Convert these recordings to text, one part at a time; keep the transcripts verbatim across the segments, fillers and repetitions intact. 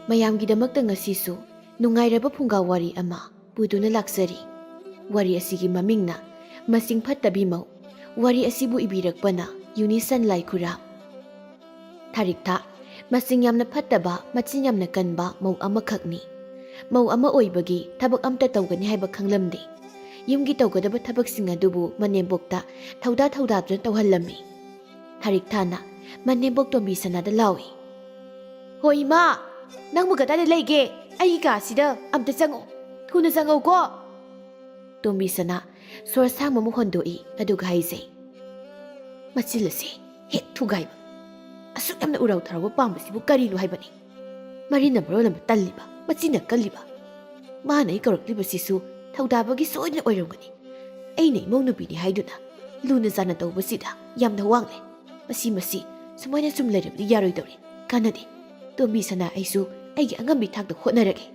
ꯃꯌꯥꯝꯒꯤꯗꯃꯛꯇ ꯉꯁꯤꯁꯨ ꯅꯨꯡꯉꯥꯏꯔꯕ ꯐꯨꯡꯒꯥ ꯋꯥꯔꯤ ꯑꯃ ꯄꯨꯗꯨꯅ ꯂꯥꯛꯆꯔꯤ꯫ ꯋꯥꯔꯤ ꯑꯁꯤꯒꯤ ꯃꯃꯤꯡꯅ ꯃꯁꯤꯡ ꯐꯠꯇꯕꯤ ꯃꯧ꯫ ꯋꯥꯔꯤ ꯑꯁꯤꯕꯨ ꯏꯕꯤꯔꯛꯄꯅ ꯌꯨꯅꯤꯁꯟ ꯂꯥꯏꯈꯨꯔꯥꯝ꯫ ꯊꯥꯔꯤꯛꯊꯥ ꯃꯁꯤꯡ ꯌꯥꯝꯅ ꯐꯠꯇꯕ, ꯃꯆꯤꯟ ꯌꯥꯝꯅ ꯀꯟꯕ ꯃꯧ ꯑꯃꯈꯛꯅꯤ꯫ ꯃꯧ ꯑꯃ ꯑꯣꯏꯕꯒꯤ ꯊꯕꯛ ꯑꯝꯇ ꯇꯧꯒꯅꯤ ꯍꯥꯏꯕ ꯈꯪꯂꯝꯗꯦ꯫ ꯌꯨꯝꯒꯤ ꯇꯧꯒꯗꯕ ꯊꯕꯛꯁꯤꯡ ꯑꯗꯨꯕꯨ ꯃꯅꯦꯝꯕꯣꯛꯇ ꯊꯧꯗꯥ ꯊꯧꯗꯥꯗꯨꯅ ꯇꯧꯍꯜꯂꯝꯃꯤ꯫ ꯊꯥꯔꯤꯛꯊꯥꯅ ꯃꯅꯦꯝꯕꯣꯛ ꯇꯣꯝꯕꯤꯁꯅꯥꯗ ꯂꯥꯎꯏ, "ꯍꯣ ꯏꯃꯥ, ꯅꯪꯕꯨ ꯀꯗꯥꯏꯗ ꯂꯩꯒꯦ? ꯑꯩꯒꯤ ꯀꯥꯁꯤꯗ ꯑꯝꯇ ꯆꯪꯉꯛꯑꯣ, ꯊꯨꯅ ꯆꯪꯉꯛꯎꯀꯣ!" ꯇꯣꯝꯕꯤꯁꯅꯥ ꯁꯣꯔ ꯁꯥꯡꯕ ꯑꯃ ꯍꯣꯟꯗꯣꯛꯏ, ꯑꯗꯨꯒ ꯍꯥꯏꯖꯩ, "ꯃꯆꯤꯜ ꯑꯁꯤ ꯍꯦꯛ ꯊꯨꯒꯥꯏꯕ꯫ ꯑꯁꯨꯛ ꯌꯥꯝꯅ ꯎꯔꯥꯎ ꯊꯔꯥꯎꯕ ꯄꯥꯝꯕꯁꯤꯕꯨ ꯀꯔꯤꯅꯣ ꯍꯥꯏꯕꯅꯤ? ꯃꯔꯤꯅ ꯃꯔꯣꯜ ꯑꯃ ꯇꯜꯂꯤꯕ, ꯃꯆꯤꯟꯅ ꯀꯜꯂꯤꯕ꯫ ꯃꯥꯅ ꯑꯩ ꯀꯧꯔꯛꯂꯤꯕꯁꯤꯁꯨ ꯊꯧꯗꯥꯕꯒꯤ ꯁꯣꯏꯗꯅ ꯑꯣꯏꯔꯝꯒꯅꯤ꯫ ꯑꯩꯅ ꯏꯃꯧ ꯅꯨꯄꯤꯅꯤ ꯍꯥꯏꯗꯨꯅ ꯂꯨꯅ ꯆꯥꯟꯅ ꯇꯧꯕꯁꯤꯗ ꯌꯥꯝꯅ ꯋꯥꯡꯂꯦ꯫ ꯃꯁꯤ, ꯃꯁꯤ ꯁꯨꯃꯥꯏꯅ ꯁꯨꯝ ꯂꯩꯔꯕꯗꯤ ꯌꯥꯔꯣꯏꯗꯧꯔꯤ꯫ ꯀꯥꯟꯅꯗꯦ꯫ ꯇꯣꯝꯕꯤꯁꯅꯥ ꯑꯩꯁꯨ ꯑꯩꯒꯤ ꯑꯉꯝꯕꯤ ꯊꯥꯛꯇ ꯍꯣꯠꯅꯔꯒꯦ꯫"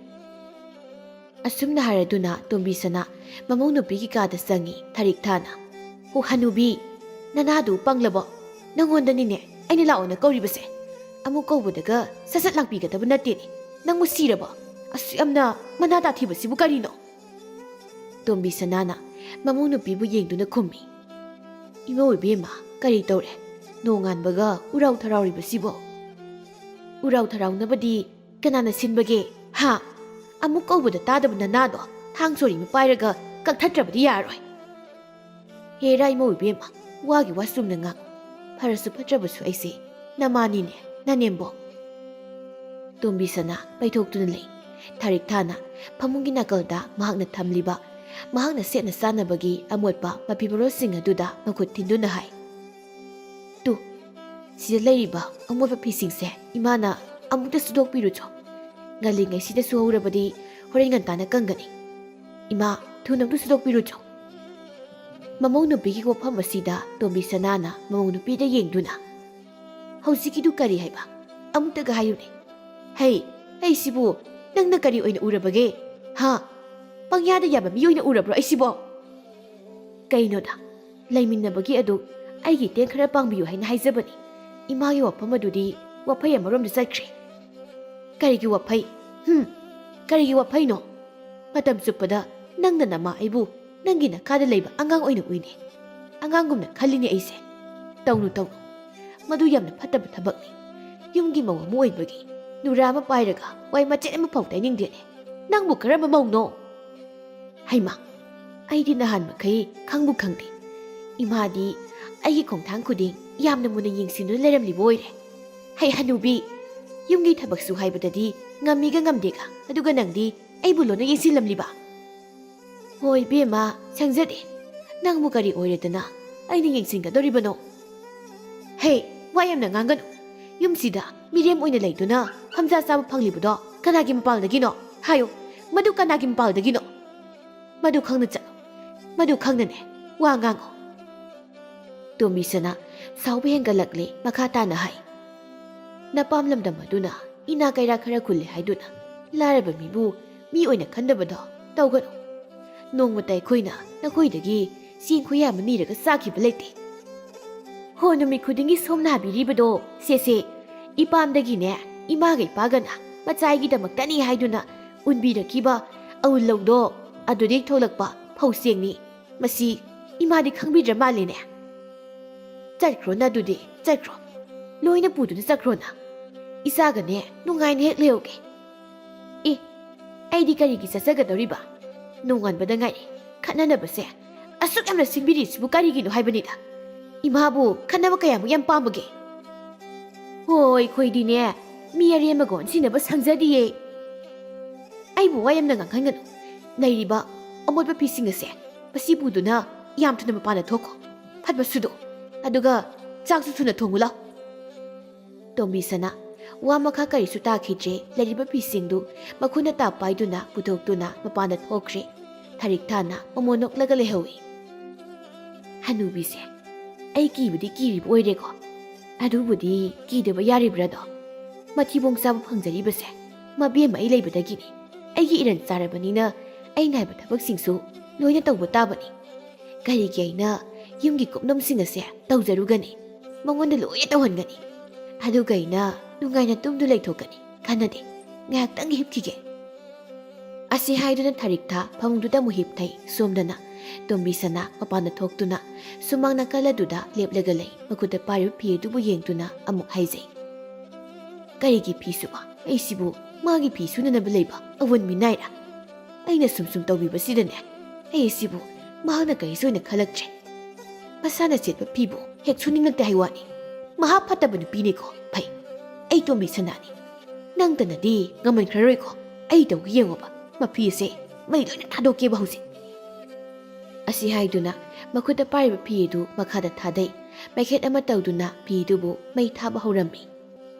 ꯑꯁꯨꯝꯅ ꯍꯥꯏꯔꯗꯨꯅ ꯇꯣꯝꯕꯤꯁꯅꯥ ꯃꯃꯧ ꯅꯨꯄꯤꯒꯤ ꯀꯥꯗ ꯆꯪꯉꯤ꯫ ꯊꯥꯔꯤꯛꯊꯥꯅ, "ꯍꯣ ꯍꯅꯨꯕꯤ, ꯅꯅꯥꯗꯨ ꯄꯪꯂꯕꯣ? ꯅꯪꯉꯣꯟꯗꯅꯤꯅꯦ ꯑꯩꯅ ꯂꯥꯛꯑꯣꯅ ꯀꯧꯔꯤꯕꯁꯦ꯫ ꯑꯃꯨꯛ ꯀꯧꯕꯗꯒ ꯁꯠ ꯁꯠ ꯂꯥꯛꯄꯤꯒꯗꯕ ꯅꯠꯇꯦꯅꯦ꯫ ꯅꯪꯕꯨ ꯁꯤꯔꯕꯣ? ꯑꯁꯨꯛ ꯌꯥꯝꯅ ꯃꯅꯥ ꯇꯥꯊꯤꯕꯁꯤꯕꯨ ꯀꯔꯤꯅꯣ?" ꯇꯣꯝꯕꯤꯁꯅꯥꯅ ꯃꯃꯧ ꯅꯨꯄꯤꯕꯨ ꯌꯦꯡꯗꯨꯅ ꯈꯨꯝꯃꯤ, "ꯏꯃꯧ ꯏꯕꯦꯝꯃ, ꯀꯔꯤ ꯇꯧꯔꯦ? ꯅꯣꯡꯉꯥꯟꯕꯒ ꯎꯔꯥꯎ ꯊꯔꯥꯎꯔꯤꯕꯁꯤꯕꯣ?" "ꯎꯔꯥꯎ ꯊꯔꯥꯎꯅꯕꯗꯤ ꯀꯅꯥꯅ ꯁꯤꯟꯕꯒꯦ? ꯍꯥ? ꯑꯃꯨꯛ ꯀꯧꯕꯗ ꯇꯥꯗꯕ ꯅꯅꯥꯗꯣ ꯊꯥꯡ ꯁꯣꯔꯤ ꯑꯃ ꯄꯥꯏꯔꯒ ꯀꯛꯊꯠꯇ꯭ꯔꯕꯗꯤ ꯌꯥꯔꯣꯏ꯫" "ꯍꯦꯔꯥ ꯏꯃꯧ ꯏꯕꯦꯝꯃ, ꯋꯥꯒꯤ ꯋꯥ ꯆꯨꯝꯅ ꯉꯥꯡ꯫ ꯐꯔꯁꯨ ꯐꯠꯇ꯭ꯔꯕꯁꯨ ꯑꯩꯁꯦ ꯅꯃꯥꯅꯤꯅꯦ, ꯅꯅꯦꯝꯕꯣꯛ꯫" ꯇꯣꯝꯕꯤꯁꯅꯥ ꯄꯩꯊꯣꯛꯇꯨꯅ ꯂꯩ꯫ ꯊꯥꯔꯤꯛꯊꯥꯅ ꯐꯃꯨꯡꯒꯤ ꯅꯥꯀꯜꯗ ꯃꯍꯥꯛꯅ ꯊꯝꯂꯤꯕ, ꯃꯍꯥꯛꯅ ꯁꯦꯠꯅ ꯆꯥꯅꯕꯒꯤ ꯑꯃꯣꯠꯄ ꯃꯐꯤ ꯃꯔꯣꯜꯁꯤꯡ ꯑꯗꯨꯗ ꯃꯈꯨꯠ ꯊꯤꯟꯗꯨꯅ ꯍꯥꯏ, "ꯇꯨ, ꯁꯤꯗ ꯂꯩꯔꯤꯕ ꯑꯃꯣꯠꯄ ꯐꯤꯁꯤꯡꯁꯦ ꯏꯃꯥꯅ ꯑꯃꯨꯛꯇ ꯁꯨꯗꯣꯛꯄꯤꯔꯨꯆꯣ꯫ ꯉꯜꯂꯤꯉꯩꯁꯤꯗ ꯁꯨꯍꯧꯔꯕꯗꯤ ꯍꯣꯔꯦꯟ ꯉꯟꯇꯥꯅ ꯀꯪꯒꯅꯤ꯫ ꯏꯃꯥ, ꯊꯨꯅ ꯑꯃꯨꯛꯇ ꯁꯨꯗꯣꯛꯄꯤꯔꯨꯆꯣ꯫" ꯃꯃꯧ ꯅꯨꯄꯤꯒꯤ ꯋꯥꯐꯝ ꯑꯁꯤꯗ ꯇꯣꯝꯕꯤꯁꯅꯥꯅ ꯃꯃꯧ ꯅꯨꯄꯤꯗ ꯌꯦꯡꯗꯨꯅ, "ꯍꯧꯖꯤꯛꯀꯤꯗꯨ ꯀꯔꯤ ꯍꯥꯏꯕ? ꯑꯃꯨꯛꯇꯒ ꯍꯥꯏꯌꯨꯅꯦ꯫ ꯍꯩ, ꯑꯩꯁꯤꯕꯨ ꯅꯪꯅ ꯀꯔꯤ ꯑꯣꯏꯅ ꯎꯔꯕꯒꯦ? ꯍꯥ? ꯄꯪꯌꯥꯗ ꯌꯥꯕ ꯃꯤ ꯑꯣꯏꯅ ꯎꯔꯕ꯭ꯔꯣ ꯑꯩꯁꯤꯕꯣ?" "ꯀꯩꯅꯣꯗ, ꯂꯩꯃꯤꯟꯅꯕꯒꯤ ꯑꯗꯨ ꯑꯩꯒꯤ ꯏꯇꯦꯡ ꯈꯔ ꯄꯥꯡꯕꯤꯌꯨ ꯍꯥꯏꯅ ꯍꯥꯏꯖꯕꯅꯤ꯫ ꯏꯃꯥꯒꯤ ꯋꯥꯐꯝ ꯑꯗꯨꯗꯤ ꯋꯥꯐꯩ ꯑꯃꯔꯣꯝꯗ ꯆꯠꯈ꯭ꯔꯦ꯫" "ꯀꯔꯤꯒꯤ ꯋꯥꯐꯩ? ꯍꯨꯝ, ꯀꯔꯤꯒꯤ ꯋꯥꯐꯩꯅꯣ? ꯃꯇꯝ ꯆꯨꯞꯄꯗ ꯅꯪꯅ ꯅꯃꯥ ꯑꯩꯕꯨ ꯅꯪꯒꯤ ꯅꯈꯥꯗ ꯂꯩꯕ ꯑꯉꯥꯡ ꯑꯣꯏꯅ ꯎꯏꯅꯦ꯫ ꯑꯉꯥꯡꯒꯨꯝꯅ ꯈꯜꯂꯤꯅꯦ ꯑꯩꯁꯦ꯫ ꯇꯧꯅꯨ, ꯇꯧꯅꯨ꯫ ꯃꯗꯨ ꯌꯥꯝꯅ ꯐꯠꯇꯕ ꯊꯕꯛꯅꯤ꯫ ꯌꯨꯝꯒꯤ ꯃꯧ ꯑꯃ ꯑꯣꯏꯕꯒꯤ ꯅꯨꯔꯥ ꯑꯃ ꯄꯥꯏꯔꯒ ꯋꯥꯏ ꯃꯆꯦꯠ ꯑꯃ ꯐꯥꯎ ꯇꯩꯅꯤꯡꯗꯦꯅꯦ꯫ ꯅꯪꯕꯨ ꯀꯔꯝꯕ ꯃꯧꯅꯣ?" "ꯍꯩꯃꯥ, ꯑꯩꯗꯤ ꯅꯍꯥꯟ ꯃꯈꯩ ꯈꯪꯕꯨ ꯈꯪꯗꯦ꯫ ꯏꯃꯥꯗꯤ ꯑꯩꯒꯤ ꯈꯣꯡꯊꯥꯡ ꯈꯨꯗꯤꯡ ꯌꯥꯝꯅ ꯃꯨꯟꯅ ꯌꯦꯡꯁꯤꯟꯗꯨꯅ ꯂꯩꯔꯝꯂꯤꯕ ꯑꯣꯏꯔꯦ꯫ ꯍꯩ ꯍꯅꯨꯕꯤ, ꯌꯨꯝꯒꯤ ꯊꯕꯛ ꯁꯨ ꯍꯥꯏꯕꯗꯗꯤ ꯉꯝꯃꯤꯒ ꯉꯝꯗꯦꯒ, ꯑꯗꯨꯒ ꯅꯪꯗꯤ ꯑꯩꯕꯨ ꯂꯣꯏꯅ ꯌꯦꯡꯁꯤꯜꯂꯝꯂꯤꯕ?" "ꯍꯣꯏ ꯏꯕꯦꯝꯃ, ꯁꯪꯖꯗꯦ꯫ ꯅꯪꯕꯨ ꯀꯔꯤ ꯑꯣꯏꯔꯦꯗꯅ ꯑꯩꯅ ꯌꯦꯡꯁꯤꯟꯒꯗꯧꯔꯤꯕꯅꯣ? ꯍꯦ, ꯋꯥ ꯌꯥꯝꯅ ꯉꯥꯡꯒꯅꯨ꯫ ꯌꯨꯝꯁꯤꯗ ꯃꯤꯔꯦꯝ ꯑꯣꯏꯅ ꯂꯩꯗꯨꯅ ꯐꯝꯖꯥ ꯆꯥꯕ ꯐꯪꯂꯤꯕꯗꯣ ꯀꯅꯥꯒꯤ ꯃꯄꯥꯜꯗꯒꯤꯅꯣ? ꯍꯥꯏꯌꯨ, ꯃꯗꯨ ꯀꯅꯥꯒꯤ ꯃꯄꯥꯜꯗꯒꯤꯅꯣ? ꯃꯗꯨ ꯈꯪꯅ ꯆꯠꯂꯨ꯫ ꯃꯗꯨ ꯈꯪꯅꯅꯦ ꯋꯥ ꯉꯥꯡꯉꯨ꯫" ꯇꯣꯝꯕꯤꯁꯅꯥ ꯁꯥꯎꯕ ꯍꯦꯟꯒꯠꯂꯛꯂꯦ꯫ ꯃꯈꯥ ꯇꯥꯅ ꯍꯥꯏ, "ꯅꯄꯥꯝ ꯂꯝꯗꯝ ꯑꯗꯨꯅ ꯏꯅꯥ ꯀꯩꯔꯥ ꯈꯔ ꯈꯨꯜꯂꯦ ꯍꯥꯏꯗꯨꯅ ꯂꯥꯏꯔꯕ ꯃꯤꯕꯨ ꯃꯤ ꯑꯣꯏꯅ ꯈꯟꯗꯕꯗꯣ ꯇꯧꯒꯅꯨ꯫ ꯅꯣꯡꯃꯇ ꯑꯩꯈꯣꯏꯅ ꯅꯈꯣꯏꯗꯒꯤ ꯆꯦꯡ ꯈꯨꯌꯥ ꯑꯃ ꯅꯤꯔꯒ ꯆꯥꯈꯤꯕ ꯂꯩꯇꯦ꯫" "ꯍꯣ, ꯅꯨꯃꯤꯠ ꯈꯨꯗꯤꯡꯒꯤ ꯁꯣꯝꯅ ꯍꯥꯕꯤꯔꯤꯕꯗꯣ, ꯁꯦꯁꯦ, ꯏꯄꯥꯝꯗꯒꯤꯅꯦ, ꯏꯃꯥꯒ ꯏꯄꯥꯒꯅ ꯃꯆꯥꯏꯒꯤꯗꯃꯛꯇꯅꯤ ꯍꯥꯏꯗꯨꯅ ꯎꯟꯕꯤꯔꯛꯈꯤꯕ ꯑꯎꯜ ꯂꯧꯗꯣ, ꯑꯗꯨꯗꯒꯤ ꯊꯣꯛꯂꯛꯄ ꯐꯧ ꯆꯦꯡꯅꯤ꯫ ꯃꯁꯤ ꯏꯃꯥꯗꯤ ꯈꯪꯕꯤꯗ꯭ꯔ ꯃꯥꯜꯂꯦꯅꯦ꯫" "ꯆꯠꯈ꯭ꯔꯣꯅ ꯑꯗꯨꯗꯤ, ꯆꯠꯈ꯭ꯔꯣ꯫ ꯂꯣꯏꯅ ꯄꯨꯗꯨꯅ ꯆꯠꯈ꯭ꯔꯣꯅ꯫ ꯏꯆꯥꯒꯅꯦ ꯅꯨꯡꯉꯥꯏꯅ ꯍꯦꯛ ꯂꯩꯍꯧꯒꯦ꯫" "ꯑꯦ, ꯑꯩꯗꯤ ꯀꯔꯤꯒꯤ ꯆꯠꯆꯒꯗꯧꯔꯤꯕ? ꯅꯣꯡꯉꯥꯟꯕꯗ ꯉꯥꯏꯔꯦ ꯈꯠꯅꯅꯕꯁꯦ꯫ ꯑꯁꯨꯛ ꯌꯥꯝꯅ ꯁꯤꯟꯕꯤꯔꯤꯁꯤꯕꯨ ꯀꯔꯤꯒꯤꯅꯣ ꯍꯥꯏꯕꯅꯤꯗ꯫ ꯏꯃꯥꯕꯨ ꯈꯠꯅꯕ ꯀꯌꯥꯃꯨꯛ ꯌꯥꯝ ꯄꯥꯝꯕꯒꯦ?" "ꯍꯣꯏ, ꯑꯩꯈꯣꯏꯗꯤꯅꯦ ꯃꯤ ꯑꯔꯦꯝꯕꯒ ꯑꯣꯟꯁꯤꯟꯅꯕ ꯁꯪꯖꯗꯤꯌꯦ꯫" "ꯑꯩꯕꯨ ꯋꯥ ꯌꯥꯝꯅ ꯉꯥꯡꯍꯟꯒꯅꯨ꯫ ꯂꯩꯔꯤꯕ ꯑꯃꯣꯠꯄ ꯐꯤꯁꯤꯡ ꯑꯁꯦ ꯃꯁꯤ ꯄꯨꯗꯨꯅ ꯌꯥꯝ ꯊꯨꯅ ꯃꯄꯥꯟꯗ ꯊꯣꯛꯈꯣ꯫ ꯐꯠ ꯐꯠ ꯁꯨꯗꯣꯛ꯫ ꯑꯗꯨꯒ ꯆꯥꯛꯁꯨ ꯊꯨꯅ ꯊꯣꯡꯉꯨ ꯂꯥꯎ꯫" ꯇꯣꯝꯕꯤꯁꯅꯥ ꯋꯥ ꯃꯈꯥ ꯀꯔꯤꯁꯨ ꯇꯥꯈꯤꯗ꯭ꯔꯦ꯫ ꯂꯩꯔꯤꯕ ꯐꯤꯁꯤꯡꯗꯨ ꯃꯈꯨꯠꯅ ꯇꯥꯞ ꯄꯥꯏꯗꯨꯅ ꯄꯨꯊꯣꯛꯇꯨꯅ ꯃꯄꯥꯟꯗ ꯊꯣꯛꯈ꯭ꯔꯦ꯫ ꯊꯔꯤꯛ ꯊꯥꯅ ꯃꯃꯣꯟ ꯅꯣꯛꯂꯒ ꯂꯩꯍꯧꯏ꯫ "ꯍꯅꯨꯕꯤꯁꯦ, ꯑꯩ ꯀꯤꯕꯗꯤ ꯀꯤꯔꯤꯕ ꯑꯣꯏꯔꯦꯀꯣ꯫ ꯑꯗꯨꯕꯨꯗꯤ ꯀꯤꯗꯕ ꯌꯥꯔꯤꯕ꯭ꯔꯥꯗꯣ? ꯃꯊꯤꯕꯣꯡ ꯆꯥꯕ ꯐꯪꯖꯔꯤꯕꯁꯦ ꯃꯕꯦꯝꯃ ꯑꯩ ꯂꯩꯕꯗꯒꯤꯅꯤ꯫ ꯑꯩꯒꯤ ꯏꯔꯟ ꯆꯥꯔꯕꯅꯤꯅ ꯑꯩꯅ ꯍꯥꯏꯕ ꯊꯕꯛꯁꯤꯡꯁꯨ ꯂꯣꯏꯅ ꯇꯧꯕ ꯇꯥꯕꯅꯤ꯫ ꯀꯔꯤꯒꯤ ꯑꯩꯅ ꯌꯨꯝꯒꯤ ꯀꯨꯞꯅꯣꯝꯁꯤꯡ ꯑꯁꯦ ꯇꯧꯖꯔꯨꯒꯅꯤ? ꯃꯉꯣꯟꯗ ꯂꯣꯏꯅ ꯇꯧꯍꯟꯒꯅꯤ꯫ ꯑꯗꯨꯒ ꯑꯩꯅ ꯅꯨꯡꯉꯥꯏꯅ ꯇꯨꯝꯗꯨ ꯂꯩꯊꯣꯛꯀꯅꯤ꯫ ꯀꯥꯟꯅꯗꯦ꯫ ꯉꯥꯏꯍꯥꯛꯇꯪ ꯍꯤꯞꯈꯤꯒꯦ꯫ ꯑꯁꯤ ꯍꯥꯏꯗꯨꯅ ꯊꯥꯔꯤꯛꯊꯥ ꯐꯃꯨꯡꯗꯨꯗ ꯑꯃꯨꯛ ꯍꯤꯞꯊꯩ꯫ ꯁꯣꯝꯗꯅ ꯇꯣꯝꯕꯤ ꯁꯅꯥ ꯃꯄꯥꯟꯗ ꯊꯣꯛꯇꯨꯅ ꯁꯨꯃꯥꯡ ꯅꯥꯀꯜ ꯑꯗꯨꯗ ꯂꯦꯞꯂꯒ ꯂꯩ꯫ ꯃꯈꯨꯠꯇ ꯄꯥꯏꯔꯤꯕ ꯐꯤ ꯑꯗꯨꯕꯨ ꯌꯦꯡꯗꯨꯅ ꯑꯃꯨꯛ ꯍꯥꯏꯖꯩ, "ꯀꯔꯤꯒꯤ ꯐꯤ ꯁꯨꯕ? ꯑꯩꯁꯤꯕꯨ ꯃꯥꯒꯤ ꯐꯤ ꯁꯨꯅꯅꯕ ꯂꯩꯕ ꯑꯋꯟ ꯃꯤꯅꯥꯏꯔ? ꯑꯩꯅ ꯁꯨꯝ ꯁꯨꯝ ꯇꯧꯕꯤꯕꯁꯤꯗꯅꯦ, ꯑꯩꯁꯤꯕꯨ ꯃꯍꯥꯛꯅ ꯀꯔꯤꯁꯨ ꯑꯣꯏꯅ ꯈꯜꯂꯛꯇ꯭ꯔꯦ꯫ ꯃꯁꯥꯅ ꯁꯦꯠꯄ ꯐꯤꯕꯨ ꯍꯦꯛ ꯁꯨꯅꯤꯡꯂꯛꯇꯦ ꯍꯥꯏ ꯋꯥꯅꯤ꯫ ꯃꯍꯥꯛ ꯐꯠꯇꯕ ꯅꯨꯄꯤꯅꯤꯀꯣ꯫ ꯐꯩ, ꯑꯩ ꯇꯣꯝꯕꯤ ꯁꯅꯥꯅꯤ꯫ ꯅꯪꯇꯅꯗꯤ ꯉꯝꯍꯟꯈ꯭ꯔꯔꯣꯏꯀꯣ꯫ ꯑꯩ ꯇꯧꯒꯦ ꯌꯦꯡꯉꯣꯕ, ꯃꯐꯤ ꯑꯁꯦ ꯃꯩ ꯂꯣꯏꯅ ꯊꯥꯗꯣꯛꯀꯦꯕ ꯍꯧꯖꯤꯛ꯫" ꯑꯁꯤ ꯍꯥꯏꯗꯨꯅ ꯃꯈꯨꯠꯇ ꯄꯥꯏꯔꯤꯕ ꯐꯤ ꯑꯗꯨ ꯃꯈꯥꯗ ꯊꯥꯗꯩ꯫ ꯃꯩꯈꯦꯠ ꯑꯃ ꯇꯧꯗꯨꯅ ꯐꯤꯗꯨꯕꯨ ꯃꯩ ꯊꯥꯕ ꯍꯧꯔꯝꯃꯤ꯫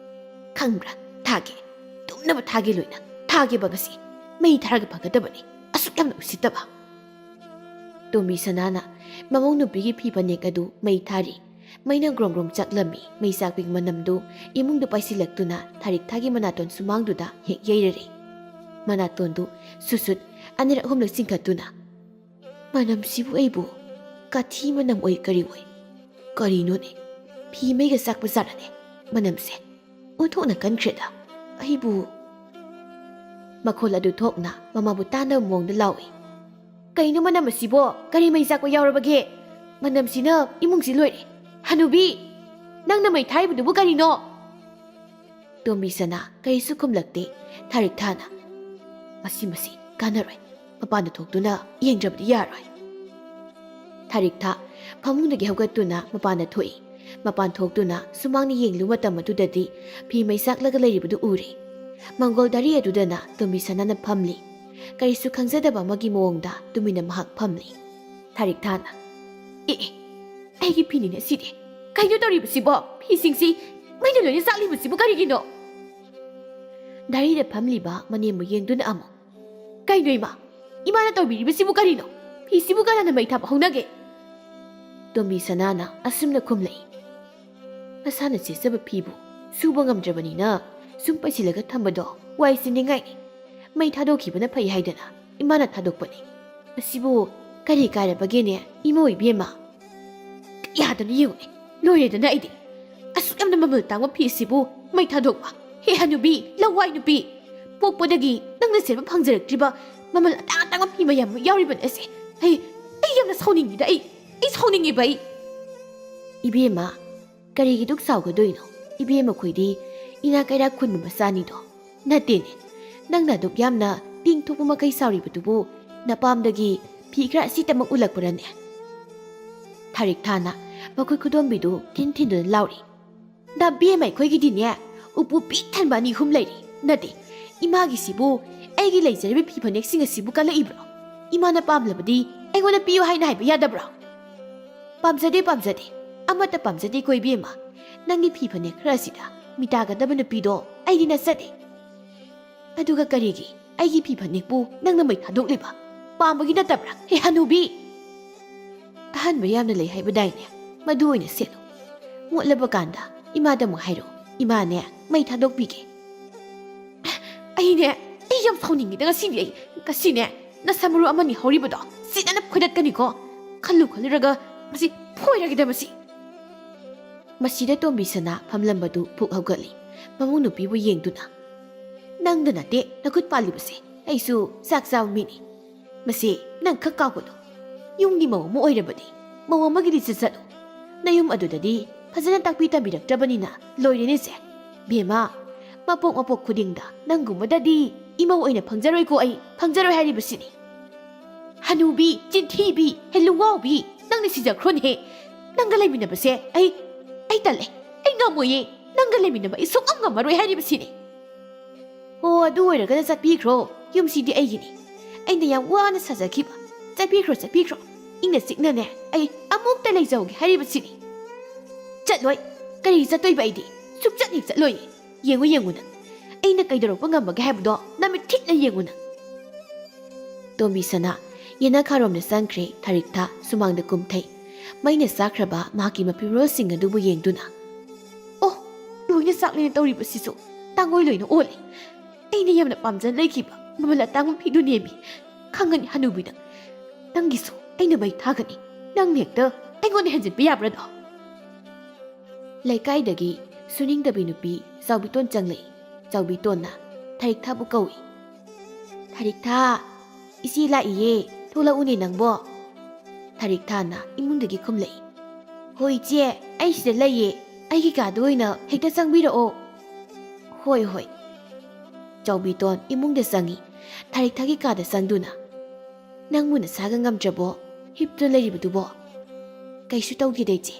"ꯈꯪꯕ꯭ꯔꯥ? ꯊꯥꯒꯦ꯫ ꯇꯨꯝꯅꯕ ꯊꯥꯒꯦ ꯂꯣꯏꯅ꯫ ꯊꯥꯒꯦꯕ ꯉꯁꯤ꯫ ꯃꯩ ꯊꯥꯔꯒ ꯐꯒꯗꯕꯅꯤ꯫ ꯑꯁꯨꯛ ꯌꯥꯝꯅ ꯎꯁꯤꯠꯇꯕ꯫" ꯇꯣꯝꯕꯤ ꯁꯅꯥꯅ ꯃꯃꯧ ꯅꯨꯄꯤꯒꯤ ꯐꯤ ꯐꯅꯦꯛ ꯑꯗꯨ ꯃꯩ ꯊꯥꯔꯤ꯫ ꯃꯩꯅ ꯒ꯭ꯔꯣꯡ ꯒ꯭ꯔꯣꯡ ꯆꯥꯛꯂꯝꯃꯤ꯫ ꯃꯩ ꯆꯥꯛꯄꯒꯤ ꯃꯅꯝꯗꯨ ꯏꯃꯨꯡꯗ ꯄꯥꯏꯁꯤꯜꯂꯛꯇꯨꯅ ꯊꯥꯔꯤꯛꯊꯥꯒꯤ ꯃꯅꯥꯇꯣꯟ ꯁꯨꯃꯥꯡꯗꯨꯗ ꯍꯦꯛ ꯌꯩꯔꯔꯦ꯫ ꯃꯅꯥꯇꯣꯟꯗꯨ ꯁꯨꯠ ꯁꯨꯠ ꯑꯅꯤꯔꯛ ꯑꯍꯨꯝꯂꯛ ꯆꯤꯡꯈꯠꯇꯨꯅ, "ꯃꯅꯝꯁꯤꯕꯨ ꯑꯩꯕꯨ ꯀꯥꯊꯤ ꯃꯅꯝ ꯑꯣꯏ ꯀꯔꯤ ꯑꯣꯏ? ꯀꯔꯤꯅꯣꯅꯦ? ꯐꯤ ꯃꯩꯒ ꯆꯥꯛꯄ ꯖꯥꯠꯂꯅꯦ? ꯃꯅꯝꯁꯦ ꯑꯣꯟꯊꯣꯛꯅ ꯀꯟꯈ꯭ꯔꯦꯗ꯫ ꯑꯩꯕꯨ꯫" ꯃꯈꯣꯜ ꯑꯗꯨ ꯊꯣꯛꯅ ꯃꯃꯥꯕꯨ ꯇꯥꯅꯕ ꯃꯑꯣꯡꯗ ꯂꯥꯎꯏ꯫ "ꯀꯩꯅꯣ ꯃꯅꯝ ꯑꯁꯤꯕꯣ? ꯀꯔꯤ ꯃꯩ ꯆꯥꯛꯄ ꯌꯥꯎꯔꯕꯒꯦ? ꯃꯅꯝꯁꯤꯅ ꯏꯃꯨꯡꯁꯤ ꯂꯣꯏꯔꯦ꯫ ꯍꯅꯨꯕꯤ, ꯅꯪꯅ ꯃꯩ ꯊꯥꯔꯤꯕꯗꯨꯕꯨ ꯀꯔꯤꯅꯣ?" ꯇꯣꯝꯕꯤ ꯁꯅꯥ ꯀꯔꯤꯁꯨ ꯈꯨꯝꯂꯛꯇꯦ꯫ ꯊꯥꯔꯤꯛꯊꯥꯅ, "ꯃꯁꯤ, ꯃꯁꯤ ꯀꯥꯟꯅꯔꯣꯏ꯫ ꯃꯄꯥꯟꯗ ꯊꯣꯛꯇꯨꯅ ꯌꯦꯡꯗ꯭ꯔꯕꯗꯤ ꯌꯥꯔꯣꯏ꯫" ꯊꯥꯔꯤꯛꯊꯥ ꯐꯃꯨꯡꯗꯒꯤ ꯍꯧꯒꯠꯇꯨꯅ ꯃꯄꯥꯟꯗ ꯊꯣꯛꯏ꯫ ꯃꯄꯥꯟ ꯊꯣꯛꯇꯨꯅ ꯁꯨꯃꯥꯡꯅ ꯌꯦꯡꯂꯨ ꯃꯇꯝ ꯑꯗꯨꯗꯗꯤ ꯐꯤ ꯃꯩ ꯆꯥꯛꯂꯒ ꯂꯩꯔꯤꯕꯗꯨ ꯎꯔꯦ꯫ ꯃꯪꯒꯣꯜ ꯗꯥꯔꯤ ꯑꯗꯨꯗꯅ ꯇꯣꯝꯕꯤ ꯁꯅꯥꯅ ꯐꯝꯂꯤ꯫ ꯀꯔꯤꯁꯨ ꯈꯪꯖꯗꯕ ꯑꯃꯒꯤ ꯃꯑꯣꯡꯗ ꯇꯨꯃꯤꯟꯅ ꯃꯍꯥꯛ ꯐꯝꯂꯤ꯫ ꯊꯥꯔꯤꯛꯊꯥꯅ, "ꯑꯦ, ꯑꯦ, ꯑꯩꯒꯤ ꯐꯤꯅꯤꯅꯦ ꯁꯤꯗꯤ꯫ ꯀꯩꯅꯣ ꯇꯧꯔꯤꯕꯁꯤꯕꯣ? ꯐꯤꯁꯤꯡꯁꯤ ꯃꯩꯅ ꯂꯣꯏꯅ ꯆꯥꯛꯂꯤꯕꯁꯤꯕꯨ ꯀꯔꯤꯒꯤꯅꯣ?" ꯗꯥꯔꯤꯗ ꯐꯝꯂꯤꯕ ꯃꯅꯦꯝꯕꯨ ꯌꯦꯡꯗꯨꯅ ꯑꯃꯨꯛ, "ꯀꯩꯅꯣ ꯏꯃꯥ? ꯏꯃꯥꯅ ꯇꯧꯕꯤꯔꯤꯕꯁꯤꯕꯨ ꯀꯔꯤꯅꯣ? ꯐꯤꯁꯤꯕꯨ ꯀꯅꯥꯅ ꯃꯩ ꯊꯥꯕ ꯍꯧꯅꯒꯦ?" ꯇꯣꯝꯕꯤ ꯁꯅꯥꯅ ꯑꯁꯨꯝꯅ ꯈꯨꯝꯂꯛꯏ, "ꯃꯁꯥꯅ ꯁꯦꯠꯆꯕ ꯐꯤꯕꯨ ꯁꯨꯕ ꯉꯝꯗ꯭ꯔꯕꯅꯤꯅ ꯁꯨꯝ ꯄꯩꯁꯤꯜꯂꯒ ꯊꯝꯕꯗꯣ ꯋꯥꯏ ꯆꯤꯟꯅꯤꯡꯉꯥꯏꯅꯤ꯫ ꯃꯩ ꯊꯥꯗꯣꯛꯈꯤꯕꯅ ꯐꯩ ꯍꯥꯏꯗꯅ ꯏꯃꯥꯅ ꯊꯥꯗꯣꯛꯄꯅꯤ꯫ ꯑꯁꯤꯕꯨ ꯀꯔꯤ ꯀꯥꯏꯔꯕꯒꯦꯅꯦ, ꯏꯃꯧ ꯏꯕꯦꯝꯃ? ꯌꯥꯗꯅ ꯌꯦꯡꯉꯨꯅꯦ, ꯂꯣꯏꯔꯦꯗꯅ ꯑꯩꯗꯤ꯫ ꯑꯁꯨꯛ ꯌꯥꯝꯅ ꯃꯃꯜ ꯇꯥꯡꯕ ꯐꯤ ꯑꯁꯤꯕꯨ ꯃꯩ ꯊꯥꯗꯣꯛꯄ? ꯍꯦ ꯍꯅꯨꯕꯤ, ꯂꯋꯥꯏ ꯅꯨꯄꯤ! ꯄꯣꯛꯄꯗꯒꯤ ꯅꯪꯅ ꯁꯦꯠꯄ ꯐꯪꯖꯔꯛꯇ꯭ꯔꯤꯕ ꯃꯃꯜ ꯑꯇꯥꯡ ꯑꯇꯥꯡꯕ ꯐꯤ ꯃꯌꯥꯝ ꯑꯃ ꯌꯥꯎꯔꯤꯕꯅꯦ ꯑꯁꯦ꯫ ꯑꯩ ꯑꯩ ꯌꯥꯝꯅ ꯁꯥꯎꯅꯤꯡꯉꯤꯗ꯫ ꯑꯩ ꯑꯩ ꯁꯥꯎꯅꯤꯡꯉꯦꯕ ꯑꯩ꯫ ꯏꯕꯦꯝꯃ, ꯀꯔꯤꯒꯤ ꯗꯨꯛ ꯁꯥꯎꯒꯗꯣꯏꯅꯣ? ꯏꯕꯦꯝꯃ ꯈꯣꯏꯗꯤ ꯏꯅꯥ ꯀꯩꯔꯥꯛ ꯈꯨꯟꯕ ꯃꯆꯥꯅꯤꯗꯣ꯫ ꯅꯠꯇꯦꯅꯦ, ꯅꯪꯅ ꯑꯗꯨꯛ ꯌꯥꯝꯅ ꯇꯤꯡ ꯊꯣꯛꯄ ꯃꯈꯩ ꯁꯥꯎꯔꯤꯕꯗꯨꯕꯨ ꯅꯄꯥꯝꯗꯒꯤ ꯐꯤ ꯈꯔ ꯑꯁꯤꯇꯃꯛ ꯎꯠꯂꯛꯄ꯭ꯔꯅꯦ? ꯊꯥꯔꯤꯛ ꯊꯥꯅ ꯃꯈꯨꯠ ꯈꯨꯗꯣꯝꯕꯤꯗꯨ ꯊꯤꯟ ꯊꯤꯟꯗꯨꯅ ꯂꯥꯎꯔꯤ꯫ ꯅꯕꯦꯝꯃ ꯑꯩꯈꯣꯏꯒꯤꯗꯤꯅꯦ, ꯎꯄꯨ ꯄꯤꯛ ꯊꯟꯕ ꯑꯅꯤ ꯑꯍꯨꯝ ꯂꯩꯔꯤ꯫ ꯅꯠꯇꯦ, ꯏꯃꯥꯒꯤꯁꯤꯕꯨ ꯑꯩꯒꯤ ꯂꯩꯖꯔꯤꯕ ꯐꯤ ꯐꯅꯦꯛꯁꯤꯡ ꯑꯁꯤꯕꯨ ꯀꯜꯂꯛꯏꯕ꯭ꯔꯣ? ꯏꯃꯥꯅ ꯄꯥꯝꯂꯕꯗꯤ ꯑꯩꯉꯣꯟꯗ ꯄꯤꯌꯨ ꯍꯥꯏꯅ ꯍꯥꯏꯕ ꯌꯥꯗꯕ꯭ꯔꯣ? ꯄꯥꯝꯖꯗꯦ, ꯄꯥꯝꯖꯗꯦ, ꯑꯃꯠꯇ ꯄꯥꯝꯖꯗꯦꯀꯣ ꯏꯕꯦꯝꯃ꯫ ꯅꯪꯒꯤ ꯐꯤ ꯐꯅꯦꯛ ꯈꯔ ꯑꯁꯤꯗ ꯃꯤꯇꯥꯒꯗꯕ ꯅꯨꯄꯤꯗꯣ ꯑꯩꯗꯤ ꯅꯠꯆꯗꯦ꯫ ꯑꯗꯨꯒ ꯀꯔꯤꯒꯤ ꯑꯩꯒꯤ ꯐꯤ ꯐꯅꯦꯛꯄꯨ ꯅꯪꯅ ꯃꯩ ꯊꯥꯗꯣꯛꯂꯤꯕ? ꯄꯥꯝꯕꯒꯤ ꯅꯠꯇꯕ꯭ꯔꯥ? ꯍꯦ ꯍꯅꯨꯕꯤ! ꯑꯍꯟꯕ ꯌꯥꯝꯅ ꯂꯩ ꯍꯥꯏꯕꯗꯥꯏꯅꯦ? ꯃꯗꯨ ꯑꯣꯏꯅ ꯁꯦꯠꯂꯨ꯫ ꯃꯣꯠꯂꯕ ꯀꯥꯟꯗ ꯏꯃꯥꯗ ꯑꯃꯨꯛ ꯍꯥꯏꯔꯣ, ꯏꯃꯥꯅꯦ ꯃꯩ ꯊꯥꯗꯣꯛꯄꯤꯒꯦ꯫ ꯑꯩꯅꯦ, ꯑꯩ ꯌꯥꯝ ꯁꯥꯎꯅꯤꯡꯉꯤꯗ ꯉꯁꯤꯗꯤ꯫ ꯑꯩ ꯉꯁꯤꯅꯦ, ꯅꯁꯝ ꯃꯔꯨ ꯑꯃꯅꯤ ꯍꯧꯔꯤꯕꯗꯣ ꯁꯤꯗꯅ ꯐꯣꯏꯗꯠꯀꯅꯤꯀꯣ꯫ ꯈꯜꯂꯨ ꯈꯜꯂꯨꯔꯒ ꯃꯁꯤ ꯐꯣꯏꯔꯒꯦꯗ ꯃꯁꯤ꯫ ꯃꯁꯤꯗ ꯇꯣꯝꯕꯤꯁꯅꯥ ꯐꯝꯂꯝꯕꯗꯨ ꯐꯨꯛ ꯍꯧꯒꯠꯂꯤ, ꯃꯃꯧ ꯅꯨꯄꯤꯕꯨ ꯌꯦꯡꯗꯨꯅ꯫ "ꯅꯪꯗ ꯅꯠꯇꯦ ꯅꯈꯨꯠ ꯄꯥꯜꯂꯤꯕꯁꯦ, ꯑꯩꯁꯨ ꯆꯥꯛ ꯆꯥꯕ ꯃꯤꯅꯤ꯫ ꯃꯁꯤ ꯅꯪ ꯈꯛ ꯀꯥꯎꯒꯅꯨ꯫ ꯌꯨꯝꯒꯤ ꯃꯧ ꯑꯃ ꯑꯣꯏꯔꯕꯗꯤ ꯃꯧ ꯑꯃꯒꯤ ꯂꯤꯆꯠ ꯆꯠꯂꯨ꯫ ꯅꯌꯨꯝ ꯑꯗꯨꯗꯗꯤ ꯐꯖꯅ ꯇꯥꯛꯄꯤ ꯇꯝꯕꯤꯔꯛꯇ꯭ꯔꯕꯅꯤꯅ ꯂꯣꯏꯔꯦꯅꯦꯁꯦ꯫ ꯕꯦꯝꯃ, ꯃꯄꯣꯛ ꯃꯄꯣꯛ ꯈꯨꯗꯤꯡꯗ ꯅꯪꯒꯨꯝꯕꯗꯗꯤ ꯏꯃꯧ ꯑꯣꯏꯅ ꯐꯪꯖꯔꯣꯏꯀꯣ, ꯑꯩ ꯐꯪꯖꯔꯣꯏ ꯍꯥꯏꯔꯤꯕꯁꯤꯅꯤ꯫" "ꯍꯅꯨꯕꯤ, ꯆꯤꯟꯊꯤꯕꯤ, ꯍꯦ ꯂꯨꯋꯥꯎꯕꯤ, ꯅꯪꯅ ꯁꯤꯖꯈ꯭ꯔꯣꯅꯦꯍꯦ꯫ ꯅꯪꯒ ꯂꯩꯃꯤꯟꯅꯕꯁꯦ ꯑꯩ, ꯑꯩ ꯇꯜꯂꯦ, ꯑꯩ ꯉꯝꯃꯣꯏꯌꯦ꯫ ꯅꯪꯒ ꯂꯩꯃꯤꯟꯅꯕ ꯑꯩ ꯁꯨꯡꯉꯝ ꯉꯝꯃꯔꯣꯏ ꯍꯥꯏꯔꯤꯕꯁꯤꯅꯤ꯫" "ꯑꯣ, ꯑꯗꯨ ꯑꯣꯏꯔꯒꯅ ꯆꯠꯄꯤꯈ꯭ꯔꯣ, ꯌꯨꯝꯁꯤꯗꯤ ꯑꯩꯒꯤꯅꯤ꯫ ꯑꯩꯅ ꯌꯥꯝ ꯋꯥꯅ ꯁꯥꯖꯈꯤꯕ꯫ ꯆꯠꯄꯤꯈ꯭ꯔꯣ, ꯆꯠꯄꯤꯈ꯭ꯔꯣ꯫ ꯏꯪꯅ ꯆꯤꯛꯅꯅꯦ ꯑꯩ ꯑꯃꯨꯛꯇ ꯂꯩꯖꯍꯧꯒꯦ ꯍꯥꯏꯔꯤꯕꯁꯤꯅꯤ꯫" "ꯆꯠꯂꯣꯏ, ꯀꯔꯤ ꯆꯠꯇꯣꯏꯕ ꯑꯩꯗꯤ? ꯁꯨꯛꯆꯠ ꯍꯦꯛ ꯆꯠꯂꯣꯏ꯫ ꯌꯦꯡꯉꯨ, ꯌꯦꯡꯉꯨ ꯅꯪ, ꯑꯩꯅ ꯀꯩꯗꯧꯔꯛꯄ ꯉꯝꯕꯒꯦ ꯍꯥꯏꯕꯗꯣ ꯅꯃꯤꯠ ꯊꯤꯠꯅ ꯌꯦꯡꯉꯨ ꯅꯪ꯫" ꯇꯣꯝꯕꯤꯁꯅꯥ ꯌꯦꯅꯈꯥꯔꯣꯝꯗ ꯆꯪꯈ꯭ꯔꯦ꯫ ꯊꯥꯔꯤꯛꯊꯥ ꯁꯨꯃꯥꯡꯗ ꯀꯨꯝꯊꯩ꯫ ꯃꯩꯅ ꯆꯥꯛꯈ꯭ꯔꯕ ꯃꯍꯥꯛꯀꯤ ꯃꯐꯤꯔꯣꯜꯁꯤꯡ ꯑꯗꯨꯕꯨ ꯌꯦꯡꯗꯨꯅ, "ꯑꯣ, ꯂꯣꯏꯅ ꯆꯥꯛꯂꯦꯅ ꯇꯧꯔꯤꯕꯁꯤꯁꯨ ꯇꯥꯡꯒꯣꯏ ꯂꯣꯏꯅ ꯑꯣꯜꯂꯦ꯫ ꯑꯩꯅ ꯌꯥꯝꯅ ꯄꯥꯝꯖꯅ ꯂꯩꯈꯤꯕ ꯃꯃꯜ ꯑꯇꯥꯡꯕ ꯐꯤꯗꯨꯅꯦꯃꯤ꯫ ꯈꯪꯒꯅꯤ ꯍꯅꯨꯕꯤꯗ, ꯅꯪꯒꯤꯁꯨ ꯑꯩꯅ ꯃꯩ ꯊꯥꯒꯅꯤ꯫ ꯅꯪꯅ ꯍꯦꯛꯇ ꯑꯩꯉꯣꯟꯗ ꯍꯦꯟꯖꯤꯟꯕ ꯌꯥꯕ꯭ꯔꯥꯗꯣ?" ꯂꯩꯀꯥꯏꯗꯒꯤ ꯁꯨꯅꯤꯡꯗꯕꯤ ꯅꯨꯄꯤ ꯆꯥꯎꯕꯤꯇꯣꯟ ꯆꯪꯂꯛꯏ꯫ ꯆꯥꯎꯕꯤꯇꯣꯟꯅ ꯊꯔꯤꯛꯊꯥꯕꯨ ꯀꯧꯏ꯫ "ꯊꯔꯤꯛꯊꯥ, ꯏꯆꯦ ꯂꯥꯛꯏꯌꯦ, ꯊꯣꯛꯂꯛꯎꯅꯦ ꯅꯪꯕꯣ꯫" ꯊꯔꯤꯛꯊꯥꯅ ꯏꯃꯨꯡꯗꯒꯤ ꯈꯨꯝꯂꯛꯏ꯫ "ꯍꯣꯏ ꯏꯆꯦ, ꯑꯩ ꯁꯤꯗ ꯂꯩꯌꯦ, ꯑꯩꯒꯤ ꯀꯥꯗ ꯑꯣꯏꯅ ꯍꯦꯛꯇ ꯆꯪꯕꯤꯔꯛꯑꯣ꯫" "ꯍꯣꯏ ꯍꯣꯏ꯫" ꯆꯥꯎꯕꯤꯇꯣꯟ ꯏꯃꯨꯡꯗ ꯆꯪꯉꯤ꯫ ꯊꯔꯤꯛꯊꯥꯒꯤ ꯀꯥꯗ ꯆꯪꯗꯨꯅ, "ꯅꯪꯕꯨ ꯅꯁꯥꯒ ꯉꯝꯗ꯭ꯔꯕꯣ? ꯍꯤꯞꯇꯨꯅ ꯂꯩꯔꯤꯕꯗꯨꯕꯣ?" "ꯀꯩꯁꯨ ꯇꯧꯗꯦꯗ ꯏꯆꯦ꯫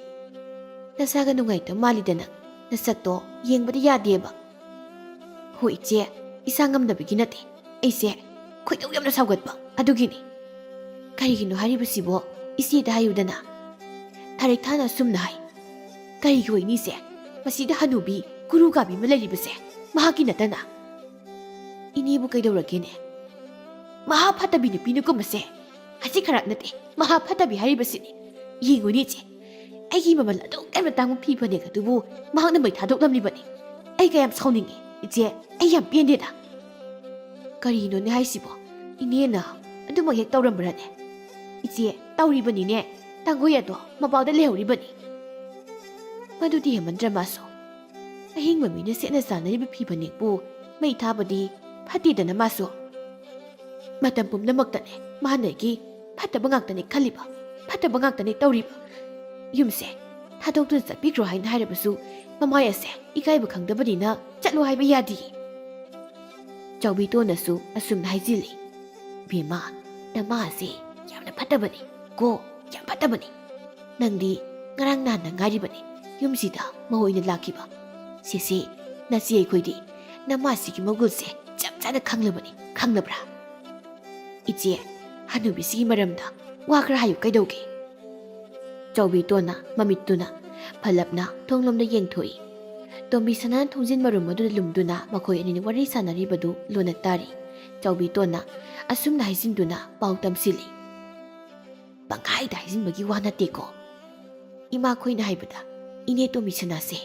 ꯅꯁꯥꯒ ꯅꯨꯡꯉꯥꯏꯇꯕ ꯃꯥꯜꯂꯤꯗ ꯅꯪ, ꯅꯁꯛꯇꯣ ꯌꯦꯡꯕꯗ ꯌꯥꯗꯦꯕ꯫" "ꯍꯣꯏ ꯏꯆꯦ, ꯏꯁꯥ ꯉꯝꯗꯕꯒꯤ ꯅꯠꯇꯦ, ꯑꯩꯁꯦ ꯈꯣꯏꯗꯧ ꯌꯥꯝꯅ ꯁꯥꯎꯒꯠꯄ ꯑꯗꯨꯒꯤꯅꯤ꯫" "ꯀꯔꯤꯒꯤꯅꯣ ꯍꯥꯏꯔꯤꯕꯁꯤꯕꯣ? ꯏꯆꯦꯗ ꯍꯥꯏꯌꯨꯗꯅ꯫" ꯊꯔꯤꯛꯊꯥꯅ ꯑꯁꯨꯝꯅ ꯍꯥꯏ꯫ "ꯀꯔꯤꯒꯤ ꯑꯣꯏꯅꯤ ꯏꯆꯦ? ꯃꯁꯤꯗ ꯍꯅꯨꯕꯤ ꯀꯨꯔꯨ ꯀꯥꯕꯤ ꯑꯃ ꯂꯩꯔꯤꯕꯁꯦ ꯃꯍꯥꯛꯀꯤ ꯅꯠꯇꯅ꯫" "ꯏꯅꯦꯕꯨ ꯀꯩꯗꯧꯔꯒꯦꯅꯦ? ꯃꯍꯥ ꯐꯠꯇꯕꯤ ꯅꯨꯄꯤ ꯅꯨꯀꯨꯝꯕꯁꯦ ꯍꯧꯖꯤꯛ ꯈꯔ ꯅꯠꯇꯦ, ꯃꯍꯥ ꯐꯠꯇꯕꯤ ꯍꯥꯏꯔꯤꯕꯁꯤꯅꯤ꯫ ꯌꯦꯡꯉꯨꯅꯦ ꯏꯆꯦ, ꯑꯩꯒꯤ ꯃꯃꯜ ꯑꯗꯨꯛ ꯌꯥꯝꯅ ꯇꯥꯡꯕ ꯐꯤ ꯐꯅꯦꯛ ꯑꯗꯨꯕꯨ ꯃꯍꯥꯛꯅ ꯃꯩ ꯊꯥꯗꯣꯛꯂꯝꯂꯤꯕꯅꯤ꯫ ꯑꯩ ꯀꯌꯥꯝ ꯁꯥꯎꯅꯤꯡꯉꯤ ꯏꯆꯦ, ꯑꯩ ꯌꯥꯝ ꯄꯦꯟꯗꯦꯗ꯫" "ꯀꯔꯤꯅꯣꯅꯦ ꯍꯥꯏꯁꯤꯕꯣ? ꯏꯅꯦꯅ ꯑꯗꯨꯃꯛ ꯍꯦꯛ ꯇꯧꯔꯝꯕ꯭ꯔꯅꯦ?" "ꯏꯆꯦ, ꯇꯧꯔꯤꯕꯅꯤꯅꯦ, ꯇꯥꯡꯒꯣꯏ ꯑꯗꯣ ꯃꯄꯥꯗ ꯂꯩꯍꯧꯔꯤꯕꯅꯤ꯫" "ꯃꯗꯨꯗꯤ ꯍꯦꯟꯃꯟꯗ꯭ꯔ ꯃꯥꯁꯨ? ꯑꯍꯤꯡꯕ ꯃꯤꯅ ꯁꯦꯠꯅ ꯆꯥꯅꯔꯤꯕ ꯐꯤ ꯐꯅꯦꯛꯄꯨ ꯃꯩ ꯊꯥꯕꯗꯤ ꯐꯠꯇꯦꯗꯅ ꯃꯥꯁꯨ꯫ ꯃꯇꯝ ꯄꯨꯝꯅꯃꯛꯇꯅꯦ ꯃꯥꯅꯒꯤ ꯐꯠꯇꯕ ꯉꯥꯛꯇꯅꯦ ꯈꯜꯂꯤꯕ, ꯐꯠꯇꯕ ꯉꯥꯛꯇꯅꯦ ꯇꯧꯔꯤꯕ꯫ ꯌꯨꯝꯁꯦ ꯊꯥꯗꯣꯛꯇꯨꯅ ꯆꯠꯄꯤꯈ꯭ꯔꯣ ꯍꯥꯏꯅ ꯍꯥꯏꯔꯕꯁꯨ ꯃꯃꯥꯏ ꯑꯁꯦ ꯏꯀꯥꯏꯕ ꯈꯪꯗꯕꯅꯤꯅ ꯆꯠꯂꯣ ꯍꯥꯏꯕ ꯌꯥꯗꯦ꯫" ꯆꯥꯎꯕꯤꯇꯣꯟꯅꯁꯨ ꯑꯁꯨꯝꯅ ꯍꯥꯏꯖꯤꯜꯂꯤ꯫ "ꯕꯦꯝꯃ, ꯅꯃꯥ ꯑꯁꯦ ꯌꯥꯝꯅ ꯐꯠꯇꯕꯅꯤ ꯀꯣ, ꯌꯥꯝ ꯐꯠꯇꯕꯅꯤ꯫ ꯅꯪꯗꯤ ꯉꯔꯥꯡ ꯅꯍꯥꯟꯗ ꯉꯥꯏꯔꯤꯕꯅꯤ ꯌꯨꯝꯁꯤꯗ ꯃꯧ ꯑꯣꯏꯅ ꯂꯥꯛꯈꯤꯕ꯫ ꯁꯦꯁꯦ, ꯅꯆꯦ ꯑꯩꯈꯣꯏꯗꯤ ꯅꯃꯥꯁꯤꯒꯤ ꯃꯒꯨꯜꯁꯦ ꯆꯞ ꯆꯥꯅ ꯈꯪꯂꯕꯅꯤ, ꯈꯪꯂꯕ꯭ꯔꯥ? ꯏꯆꯦ, ꯍꯅꯨꯕꯤꯁꯤꯒꯤ ꯃꯔꯝꯗ ꯋꯥ ꯈꯔ ꯍꯥꯏꯌꯨ ꯀꯩꯗꯧꯒꯦ?" ꯆꯥꯎꯕꯤꯇꯣꯟꯅ ꯃꯃꯤꯠꯇꯨꯅ ꯐꯂꯞꯅ ꯊꯣꯡꯂꯣꯝꯗ ꯌꯦꯡꯊꯣꯛꯏ꯫ ꯇꯣꯝꯕꯤꯁꯅꯥꯅ ꯊꯣꯡꯖꯤꯟ ꯃꯔꯨꯝ ꯑꯗꯨꯗ ꯂꯨꯝꯗꯨꯅ ꯃꯈꯣꯏ ꯑꯅꯤꯅ ꯋꯥꯔꯤ ꯁꯥꯟꯅꯔꯤꯕꯗꯨ ꯂꯣꯟꯅ ꯇꯥꯔꯤ꯫ ꯆꯥꯎꯕꯤꯇꯣꯟꯅ ꯑꯁꯨꯝꯅ ꯍꯥꯏꯖꯤꯟꯗꯨꯅ ꯄꯥꯎ ꯇꯝꯁꯤꯜꯂꯤ꯫ "ꯄꯪꯍꯥꯏꯗ ꯍꯥꯏꯖꯤꯟꯕꯒꯤ ꯋꯥ ꯅꯠꯇꯦꯀꯣ꯫ ꯏꯃꯥꯈꯣꯏꯅ ꯍꯥꯏꯕꯗ ꯏꯅꯦ ꯇꯣꯝꯕꯤꯁꯅꯥꯁꯦ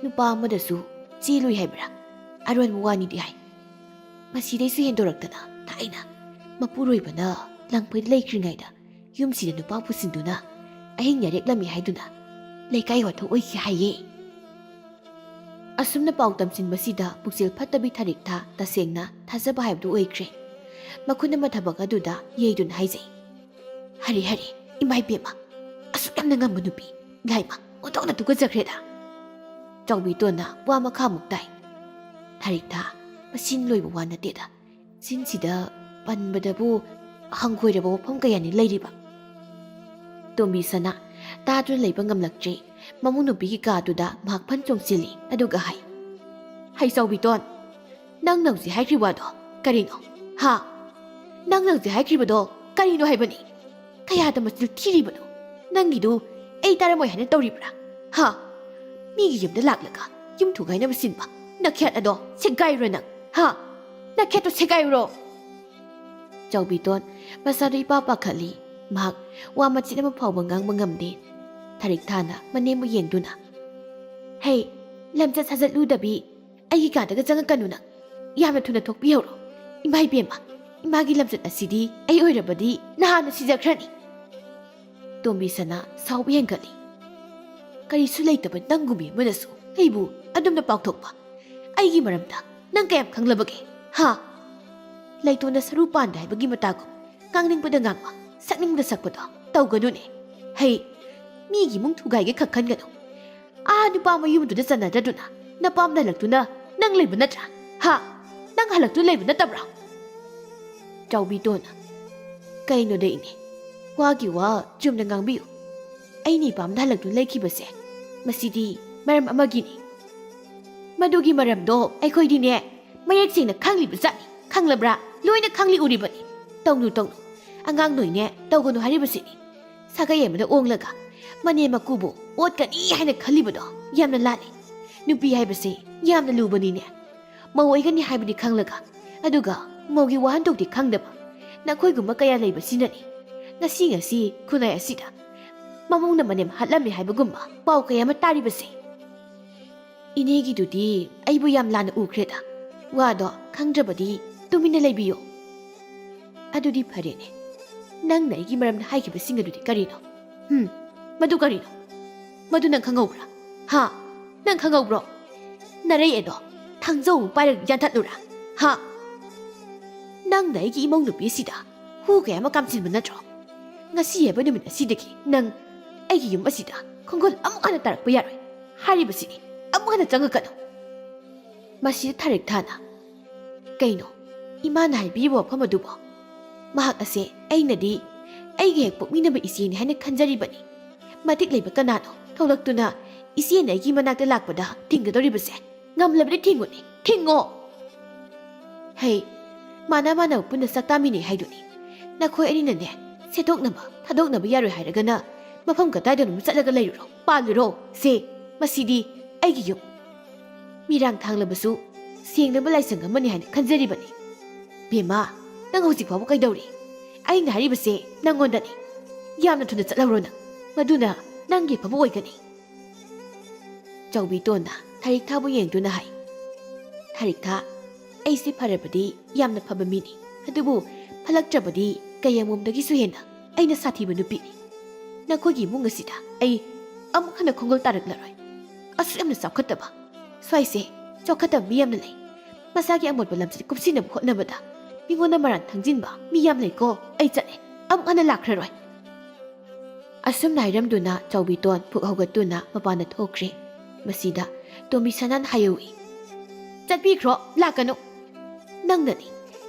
ꯅꯨꯄꯥ ꯑꯃꯗꯁꯨ ꯆꯦꯜꯂꯨꯏ ꯍꯥꯏꯕ꯭ꯔꯥ? ꯑꯔꯣꯟꯕ ꯋꯥꯅꯤꯗꯤ ꯍꯥꯏ꯫ ꯃꯁꯤꯗꯩꯁꯨ ꯍꯦꯟꯗꯣꯔꯛꯇꯅ ꯊꯥꯏꯅ ꯃꯄꯨꯔꯣꯏꯕꯅ ꯂꯪꯐꯩꯗ ꯂꯩꯈ꯭ꯔꯤꯉꯩꯗ ꯌꯨꯝꯁꯤꯗ ꯅꯨꯄꯥ ꯄꯨꯁꯤꯟꯗꯨꯅ ꯑꯍꯤꯡ ꯌꯥꯔꯦꯛꯂꯝꯃꯤ ꯍꯥꯏꯗꯨꯅ ꯂꯩꯀꯥꯏ ꯋꯥꯊꯣꯛ ꯑꯣꯏꯈꯤ ꯍꯥꯏꯌꯦ꯫" ꯑꯁꯨꯝꯅ ꯄꯥꯎ ꯇꯝꯁꯤꯟꯕꯁꯤꯗ ꯄꯨꯛꯆꯦꯜ ꯐꯠꯇꯕꯤ ꯊꯔꯤꯛꯊꯥ ꯇꯁꯦꯡꯅ ꯊꯥꯖꯕ ꯍꯥꯏꯕꯗꯨ ꯑꯣꯏꯈ꯭ꯔꯦ꯫ ꯃꯈꯨꯠ ꯑꯃ ꯊꯕꯛ ꯑꯗꯨꯗ ꯌꯩꯗꯨꯅ ꯍꯥꯏꯖꯩ, "ꯍꯔꯦ ꯍꯔꯦ, ꯏꯃꯥ ꯏꯕꯦꯝꯃ, ꯑꯁꯨꯛ ꯌꯥꯝꯅ ꯉꯝꯕ ꯅꯨꯄꯤ, ꯂꯥꯏꯃ, ꯑꯣꯟꯊꯣꯛꯅ ꯇꯨꯀꯠꯆꯈ꯭ꯔꯦꯗ!" ꯆꯥꯎꯕꯤꯇꯣꯟꯅ ꯋꯥ ꯃꯈꯥꯃꯨꯛ ꯇꯥꯏ, "ꯊꯔꯤꯛꯊꯥ, ꯃꯁꯤꯅ ꯂꯣꯏꯕ ꯋꯥ ꯅꯠꯇꯦꯗ꯫ ꯆꯤꯟꯁꯤꯗ ꯄꯟꯕꯗꯕꯨ ꯍꯪꯒꯣꯏꯔꯕ ꯋꯥꯐꯝ ꯀꯌꯥꯅꯤ ꯂꯩꯔꯤꯕ꯫" ꯇꯣꯝꯕꯤ ꯁꯅꯥ ꯇꯥꯗꯨꯅ ꯂꯩꯕ ꯉꯝꯂꯛꯇ꯭ꯔꯦ꯫ ꯃꯃꯧ ꯅꯨꯄꯤꯒꯤ ꯀꯥꯗꯨꯗ ꯃꯍꯥꯛ ꯐꯟ ꯆꯣꯡꯁꯤꯜꯂꯤ, ꯑꯗꯨꯒ ꯍꯥꯏ, "ꯍꯩ ꯆꯥꯎꯕꯤꯇꯣꯟ, ꯅꯪꯅ ꯍꯧꯖꯤꯛ ꯍꯥꯏꯈ꯭ꯔꯤꯕ ꯋꯥꯗꯣ ꯀꯔꯤꯅꯣ? ꯍꯥ? ꯅꯪꯅ ꯍꯧꯖꯤꯛ ꯍꯥꯏꯈ꯭ꯔꯤꯕꯗꯣ ꯀꯔꯤꯅꯣ ꯍꯥꯏꯕꯅꯤ? ꯀꯌꯥꯗ ꯃꯆꯤꯟ ꯊꯤꯔꯤꯕꯅꯣ? ꯅꯪꯒꯤꯗꯨ ꯑꯩ ꯇꯥꯔꯝꯃꯣꯏ ꯍꯥꯏꯅ ꯇꯧꯔꯤꯕ꯭ꯔꯥ? ꯍꯥ? ꯃꯤꯒꯤ ꯌꯨꯝꯗ ꯂꯥꯛꯂꯒ ꯌꯨꯝ ꯊꯨꯒꯥꯏꯅꯕ ꯁꯤꯟꯕ ꯅꯈꯦꯠ ꯑꯗꯣ ꯁꯦꯒꯥꯏꯔꯣ ꯅꯪ, ꯍꯥ? ꯅꯈꯦꯠꯇꯣ ꯁꯦꯒꯥꯏꯔꯣ!" ꯆꯥꯎꯕꯤꯇꯣꯟ ꯃꯁꯥꯗꯨ ꯏꯄꯥ ꯄꯥꯈꯠꯂꯤ꯫ ꯃꯍꯥꯛ ꯋꯥ ꯃꯆꯦꯠ ꯑꯃ ꯐꯥꯎꯕ ꯉꯥꯡꯕ ꯉꯝꯗꯦ꯫ ꯊꯔꯤꯛ ꯊꯥꯅ ꯃꯅꯦꯝꯕꯨ ꯌꯦꯡꯗꯨꯅ, "ꯍꯦ, ꯂꯝꯆꯠ ꯁꯥꯖꯠꯂꯨꯗꯕꯤ, ꯑꯩꯒꯤ ꯀꯥꯗꯒ ꯆꯪꯉꯛꯀꯅꯨ ꯅꯪ꯫ ꯌꯥꯝꯅ ꯊꯨꯅ ꯊꯣꯛꯄꯤꯍꯧꯔꯣ꯫ ꯏꯃꯥ ꯏꯕꯦꯝꯃ, ꯏꯃꯥꯒꯤ ꯂꯝꯆꯠ ꯑꯁꯤꯗꯤ ꯑꯩ ꯑꯣꯏꯔꯕꯗꯤ ꯅꯍꯥꯟꯅ ꯁꯤꯖꯈ꯭ꯔꯅꯤ꯫" ꯇꯣꯝꯕꯤ ꯁꯅꯥ ꯁꯥꯎꯕ ꯍꯦꯟꯒꯠꯂꯤ꯫ "ꯀꯔꯤꯁꯨ ꯂꯩꯇꯕ ꯅꯪꯒꯨꯝꯕꯤ ꯑꯃꯅꯁꯨ ꯑꯩꯕꯨ ꯑꯗꯨꯝꯅ ꯄꯥꯎꯊꯣꯛꯄ? ꯑꯩꯒꯤ ꯃꯔꯝꯗ ꯅꯪ ꯀꯌꯥꯝ ꯈꯪꯂꯕꯒꯦ, ꯍꯥ?" ꯂꯩꯇꯣꯟꯗ ꯁꯔꯨ ꯄꯥꯟꯗꯦ ꯍꯥꯏꯕꯒꯤ ꯃꯇꯥꯒꯨꯝ ꯉꯥꯡꯅꯤꯡꯕꯗ ꯉꯥꯡꯕ, ꯁꯛꯅꯤꯡꯕꯗ ꯁꯛꯄꯗꯣ ꯇꯧꯒꯅꯨꯅꯦ꯫ ꯍꯩ, ꯃꯤꯒꯤ ꯏꯃꯨꯡ ꯊꯨꯒꯥꯏꯒꯦ ꯈꯛ ꯈꯟꯒꯅꯨ꯫ ꯑꯥ ꯅꯨꯄꯥ ꯃꯌꯨꯝꯗꯨꯗ ꯆꯟꯅꯗ꯭ꯔꯗꯨꯅ ꯅꯄꯥꯝꯗ ꯍꯜꯂꯛꯇꯨꯅ ꯅꯪ ꯂꯩꯕ ꯅꯠꯇ꯭ꯔꯥ? ꯍꯥ? ꯅꯪ ꯍꯜꯂꯛꯇꯨꯅ ꯂꯩꯕ ꯅꯠꯇꯕ꯭ꯔꯥ? ꯆꯥꯎꯕꯤꯇꯣꯟ, "ꯀꯩꯅꯣꯗ ꯏꯅꯦ, ꯋꯥꯒꯤ ꯋꯥ ꯆꯨꯝꯅ ꯉꯥꯡꯕꯤꯌꯨ꯫ ꯑꯩꯅ ꯏꯄꯥꯝꯗ ꯍꯜꯂꯛꯇꯨꯅ ꯂꯩꯈꯤꯕꯁꯦ, ꯃꯁꯤꯗꯤ ꯃꯔꯝ ꯑꯃꯒꯤꯅꯤ꯫ ꯃꯗꯨꯒꯤ ꯃꯔꯝꯗꯣ ꯑꯩꯈꯣꯏꯗꯤꯅꯦ ꯃꯌꯦꯛ ꯁꯦꯡꯅ ꯈꯪꯂꯤꯕ ꯖꯥꯠꯅꯤ꯫ ꯈꯪꯂꯕ꯭ꯔꯥ? ꯂꯣꯏꯅ ꯈꯪꯂꯤ ꯎꯔꯤꯕꯅꯤ꯫ ꯇꯧꯅꯨ, ꯇꯧꯅꯨ꯫ ꯑꯉꯥꯡ ꯅꯣꯏꯅꯦ ꯇꯧꯒꯅꯨ ꯍꯥꯏꯔꯤꯕꯁꯤꯅꯤ꯫ ꯁꯥꯒꯩ ꯑꯃꯗ ꯑꯣꯡꯂꯒ ꯃꯅꯦꯝ ꯃꯀꯨꯕꯨ ꯑꯣꯠꯀꯅꯤ ꯍꯥꯏꯅ ꯈꯜꯂꯤꯕꯗꯣ ꯌꯥꯝꯅ ꯂꯥꯜꯂꯤ꯫ ꯅꯨꯄꯤ ꯍꯥꯏꯕꯁꯤ ꯌꯥꯝꯅ ꯂꯨꯕꯅꯤꯅꯦ꯫ ꯃꯧ ꯑꯣꯏꯒꯅꯤ ꯍꯥꯏꯕꯗꯤ ꯈꯪꯂꯒ, ꯑꯗꯨꯒ ꯃꯧꯒꯤ ꯋꯥꯍꯟꯊꯣꯛꯇꯤ ꯈꯪꯗꯕ ꯅꯈꯣꯏꯒꯨꯝꯕ ꯀꯌꯥ ꯂꯩꯕꯁꯤꯅꯅꯤ ꯉꯁꯤ ꯉꯁꯤ ꯈꯨꯟꯅꯥꯏ ꯑꯁꯤꯗ ꯃꯃꯧꯅ ꯃꯅꯦꯝ ꯍꯥꯠꯂꯝꯃꯤ ꯍꯥꯏꯕꯒꯨꯝꯕ ꯄꯥꯎ ꯀꯌꯥ ꯑꯃ ꯇꯥꯔꯤꯕꯁꯦ꯫ ꯏꯅꯦꯒꯤꯗꯨꯗꯤ ꯑꯩꯕꯨ ꯌꯥꯝ ꯂꯥꯟꯅ ꯎꯈ꯭ꯔꯦꯗ꯫ ꯋꯥꯗꯣ ꯈꯪꯗ꯭ꯔꯕꯗꯤ ꯇꯨꯃꯤꯟꯅ ꯂꯩꯕꯤꯌꯨ꯫" "ꯑꯗꯨꯗꯤ ꯐꯔꯦꯅꯦ꯫ ꯅꯪꯅ ꯑꯩꯒꯤ ꯃꯔꯝꯗ ꯍꯥꯏꯈꯤꯕꯁꯤꯡ ꯑꯗꯨꯗꯤ ꯀꯔꯤꯅꯣ? ꯍꯨꯝ, ꯃꯗꯨ ꯀꯔꯤꯅꯣ? ꯃꯗꯨ ꯅꯪ ꯈꯪꯍꯧꯕ꯭ꯔꯥ? ꯍꯥ? ꯅꯪ ꯈꯪꯍꯧꯕ꯭ꯔꯣ?" ꯅꯔꯩ ꯑꯗꯣ ꯊꯥꯡꯖꯧ ꯑꯃ ꯄꯥꯏꯔꯒ ꯌꯥꯟꯊꯠꯂꯨꯔꯥ? ꯍꯥ? ꯅꯪꯅ ꯑꯩꯒꯤ ꯏꯃꯧ ꯅꯨꯄꯤ ꯑꯁꯤꯗ ꯍꯨ ꯀꯌꯥ ꯑꯃ ꯀꯥꯝꯁꯤꯟꯕ ꯅꯠꯇ꯭ꯔꯣ? ꯉꯁꯤ ꯍꯥꯏꯕ ꯅꯨꯃꯤꯠ ꯑꯁꯤꯗꯒꯤ ꯅꯪ ꯑꯩꯒꯤ ꯌꯨꯝ ꯑꯁꯤꯗ ꯈꯣꯡꯒꯨꯜ ꯑꯃꯨꯛ ꯍꯟꯅ ꯇꯥꯔꯛꯄ ꯌꯥꯔꯣꯏ ꯍꯥꯏꯔꯤꯕꯁꯤꯅꯤ꯫ ꯑꯃꯨꯛ ꯍꯟꯅ ꯆꯪꯉꯛꯀꯅꯨ꯫ ꯃꯁꯤꯗ ꯊꯥꯔꯤꯛ ꯊꯥꯅ, "ꯀꯩꯅꯣ? ꯏꯃꯥꯅ ꯍꯥꯏꯕꯤꯔꯤꯕ ꯋꯥꯐꯝ ꯑꯗꯨꯕꯨ? ꯃꯍꯥꯛ ꯑꯁꯦ ꯑꯩꯅꯗꯤ ꯑꯩꯒꯤ ꯍꯦꯛ ꯄꯣꯛꯃꯤꯟꯅꯕ ꯏꯆꯦꯅꯤ ꯍꯥꯏꯅ ꯈꯟꯖꯔꯤꯕꯅꯤ꯫ ꯃꯇꯤꯛ ꯂꯩꯕ ꯀꯅꯥꯅꯣ ꯊꯣꯛꯂꯛꯇꯨꯅ ꯏꯆꯦꯅ ꯑꯩꯒꯤ ꯃꯅꯥꯛꯇ ꯂꯥꯛꯄꯗ ꯊꯤꯡꯒꯗꯧꯔꯤꯕꯁꯦ? ꯉꯝꯂꯕꯗꯤ ꯊꯤꯡꯉꯨꯅꯦ, ꯊꯤꯡꯉꯣ!" ꯍꯩ, ꯃꯥꯅ ꯃꯥꯅ ꯄꯨꯟꯅ ꯆꯥꯛ ꯇꯥꯃꯤꯟꯅꯩ ꯍꯥꯏꯗꯨꯅꯤ꯫ ꯅꯈꯣꯏ ꯑꯅꯤꯅꯅꯦ, ꯁꯦꯠꯇꯣꯛꯅꯕ, ꯊꯥꯗꯣꯛꯅꯕ ꯌꯥꯔꯣꯏ ꯍꯥꯏꯔꯒꯅ ꯃꯐꯝ ꯀꯗꯥꯏꯗꯅꯣ ꯆꯠꯂꯒ ꯂꯩꯔꯨꯔꯣ, ꯄꯥꯜꯂꯨꯔꯣ꯫ ꯁꯦ, ꯃꯁꯤꯗꯤ ꯑꯩꯒꯤ ꯌꯨꯝ꯫ ꯃꯤꯔꯥꯡ ꯊꯥꯡꯂꯕꯁꯨ ꯁꯦꯡꯂꯕ ꯂꯥꯏꯁꯪ ꯑꯃꯅꯤ ꯍꯥꯏꯅ ꯈꯟꯖꯔꯤꯕꯅꯤ꯫ ꯕꯦꯝꯃ, ꯅꯪ ꯍꯧꯖꯤꯛ ꯐꯥꯎꯕ ꯀꯩꯗꯧꯔꯤ? ꯑꯩꯅ ꯍꯥꯏꯔꯤꯕꯁꯦ ꯅꯪꯉꯣꯟꯗꯅꯤ꯫ ꯌꯥꯝꯅ ꯊꯨꯅ ꯆꯠꯍꯧꯔꯣ ꯅꯪ, ꯃꯗꯨꯅ ꯅꯪꯒꯤ ꯑꯐꯕ ꯑꯣꯏꯒꯅꯤ꯫ ꯆꯧꯕꯤꯇꯣꯟꯅ ꯊꯥꯔꯤꯛꯊꯥꯕꯨ ꯌꯦꯡꯗꯨꯅ ꯍꯥꯏ, "ꯊꯥꯔꯤꯛꯊꯥ, ꯑꯩꯁꯦ ꯐꯔꯕꯗꯤ ꯌꯥꯝꯅ ꯐꯕ ꯃꯤꯅꯤ, ꯑꯗꯨꯕꯨ ꯐꯠꯂꯛꯇ꯭ꯔꯕꯗꯤ ꯀꯌꯥꯃꯣꯝꯗꯒꯤꯁꯨ ꯍꯦꯟꯅ ꯑꯩꯅ ꯁꯥꯊꯤꯕ ꯅꯨꯄꯤꯅꯤ꯫ ꯅꯈꯣꯏꯒꯤ ꯏꯃꯨꯡ ꯑꯁꯤꯗ ꯑꯩ ꯑꯃꯨꯛ ꯍꯟꯅ ꯈꯣꯡꯒꯨꯜ ꯇꯥꯔꯛꯂꯔꯣꯏ꯫ ꯑꯁꯨꯛ ꯌꯥꯝꯅ ꯆꯥꯎꯈꯠꯇꯕ, ꯁ꯭ꯋꯥꯏꯁꯦ ꯆꯥꯎꯈꯠꯇꯕ ꯃꯤ ꯌꯥꯝꯅ ꯂꯩ꯫ ꯃꯁꯥꯒꯤ ꯑꯃꯣꯠꯄ ꯂꯝꯆꯠ ꯀꯨꯞꯁꯤꯅꯕ ꯍꯣꯠꯅꯕꯗ ꯃꯤꯉꯣꯟꯗ ꯃꯔꯥꯟ ꯊꯪꯖꯤꯟꯕ ꯃꯤ ꯌꯥꯝ ꯂꯩꯀꯣ꯫ ꯑꯩ ꯆꯠꯂꯦ, ꯑꯃꯨꯛ ꯍꯟꯅ ꯂꯥꯛꯈ꯭ꯔꯔꯣꯏ"꯫ ꯑꯁꯨꯝꯅ ꯍꯥꯏꯔꯝꯗꯨꯅ ꯆꯥꯎꯕꯤꯇꯣꯟ ꯐꯨꯛ ꯍꯧꯒꯠꯇꯨꯅ ꯃꯄꯥꯟꯗ ꯊꯣꯛꯈ꯭ꯔꯦ꯫ ꯃꯁꯤꯗ ꯇꯣꯝꯕꯤ ꯁꯅꯥꯅ ꯍꯥꯏꯍꯧꯏ, "ꯆꯠꯄꯤꯈ꯭ꯔꯣ, ꯂꯥꯛꯀꯅꯨ꯫ ꯅꯪꯅꯅꯤ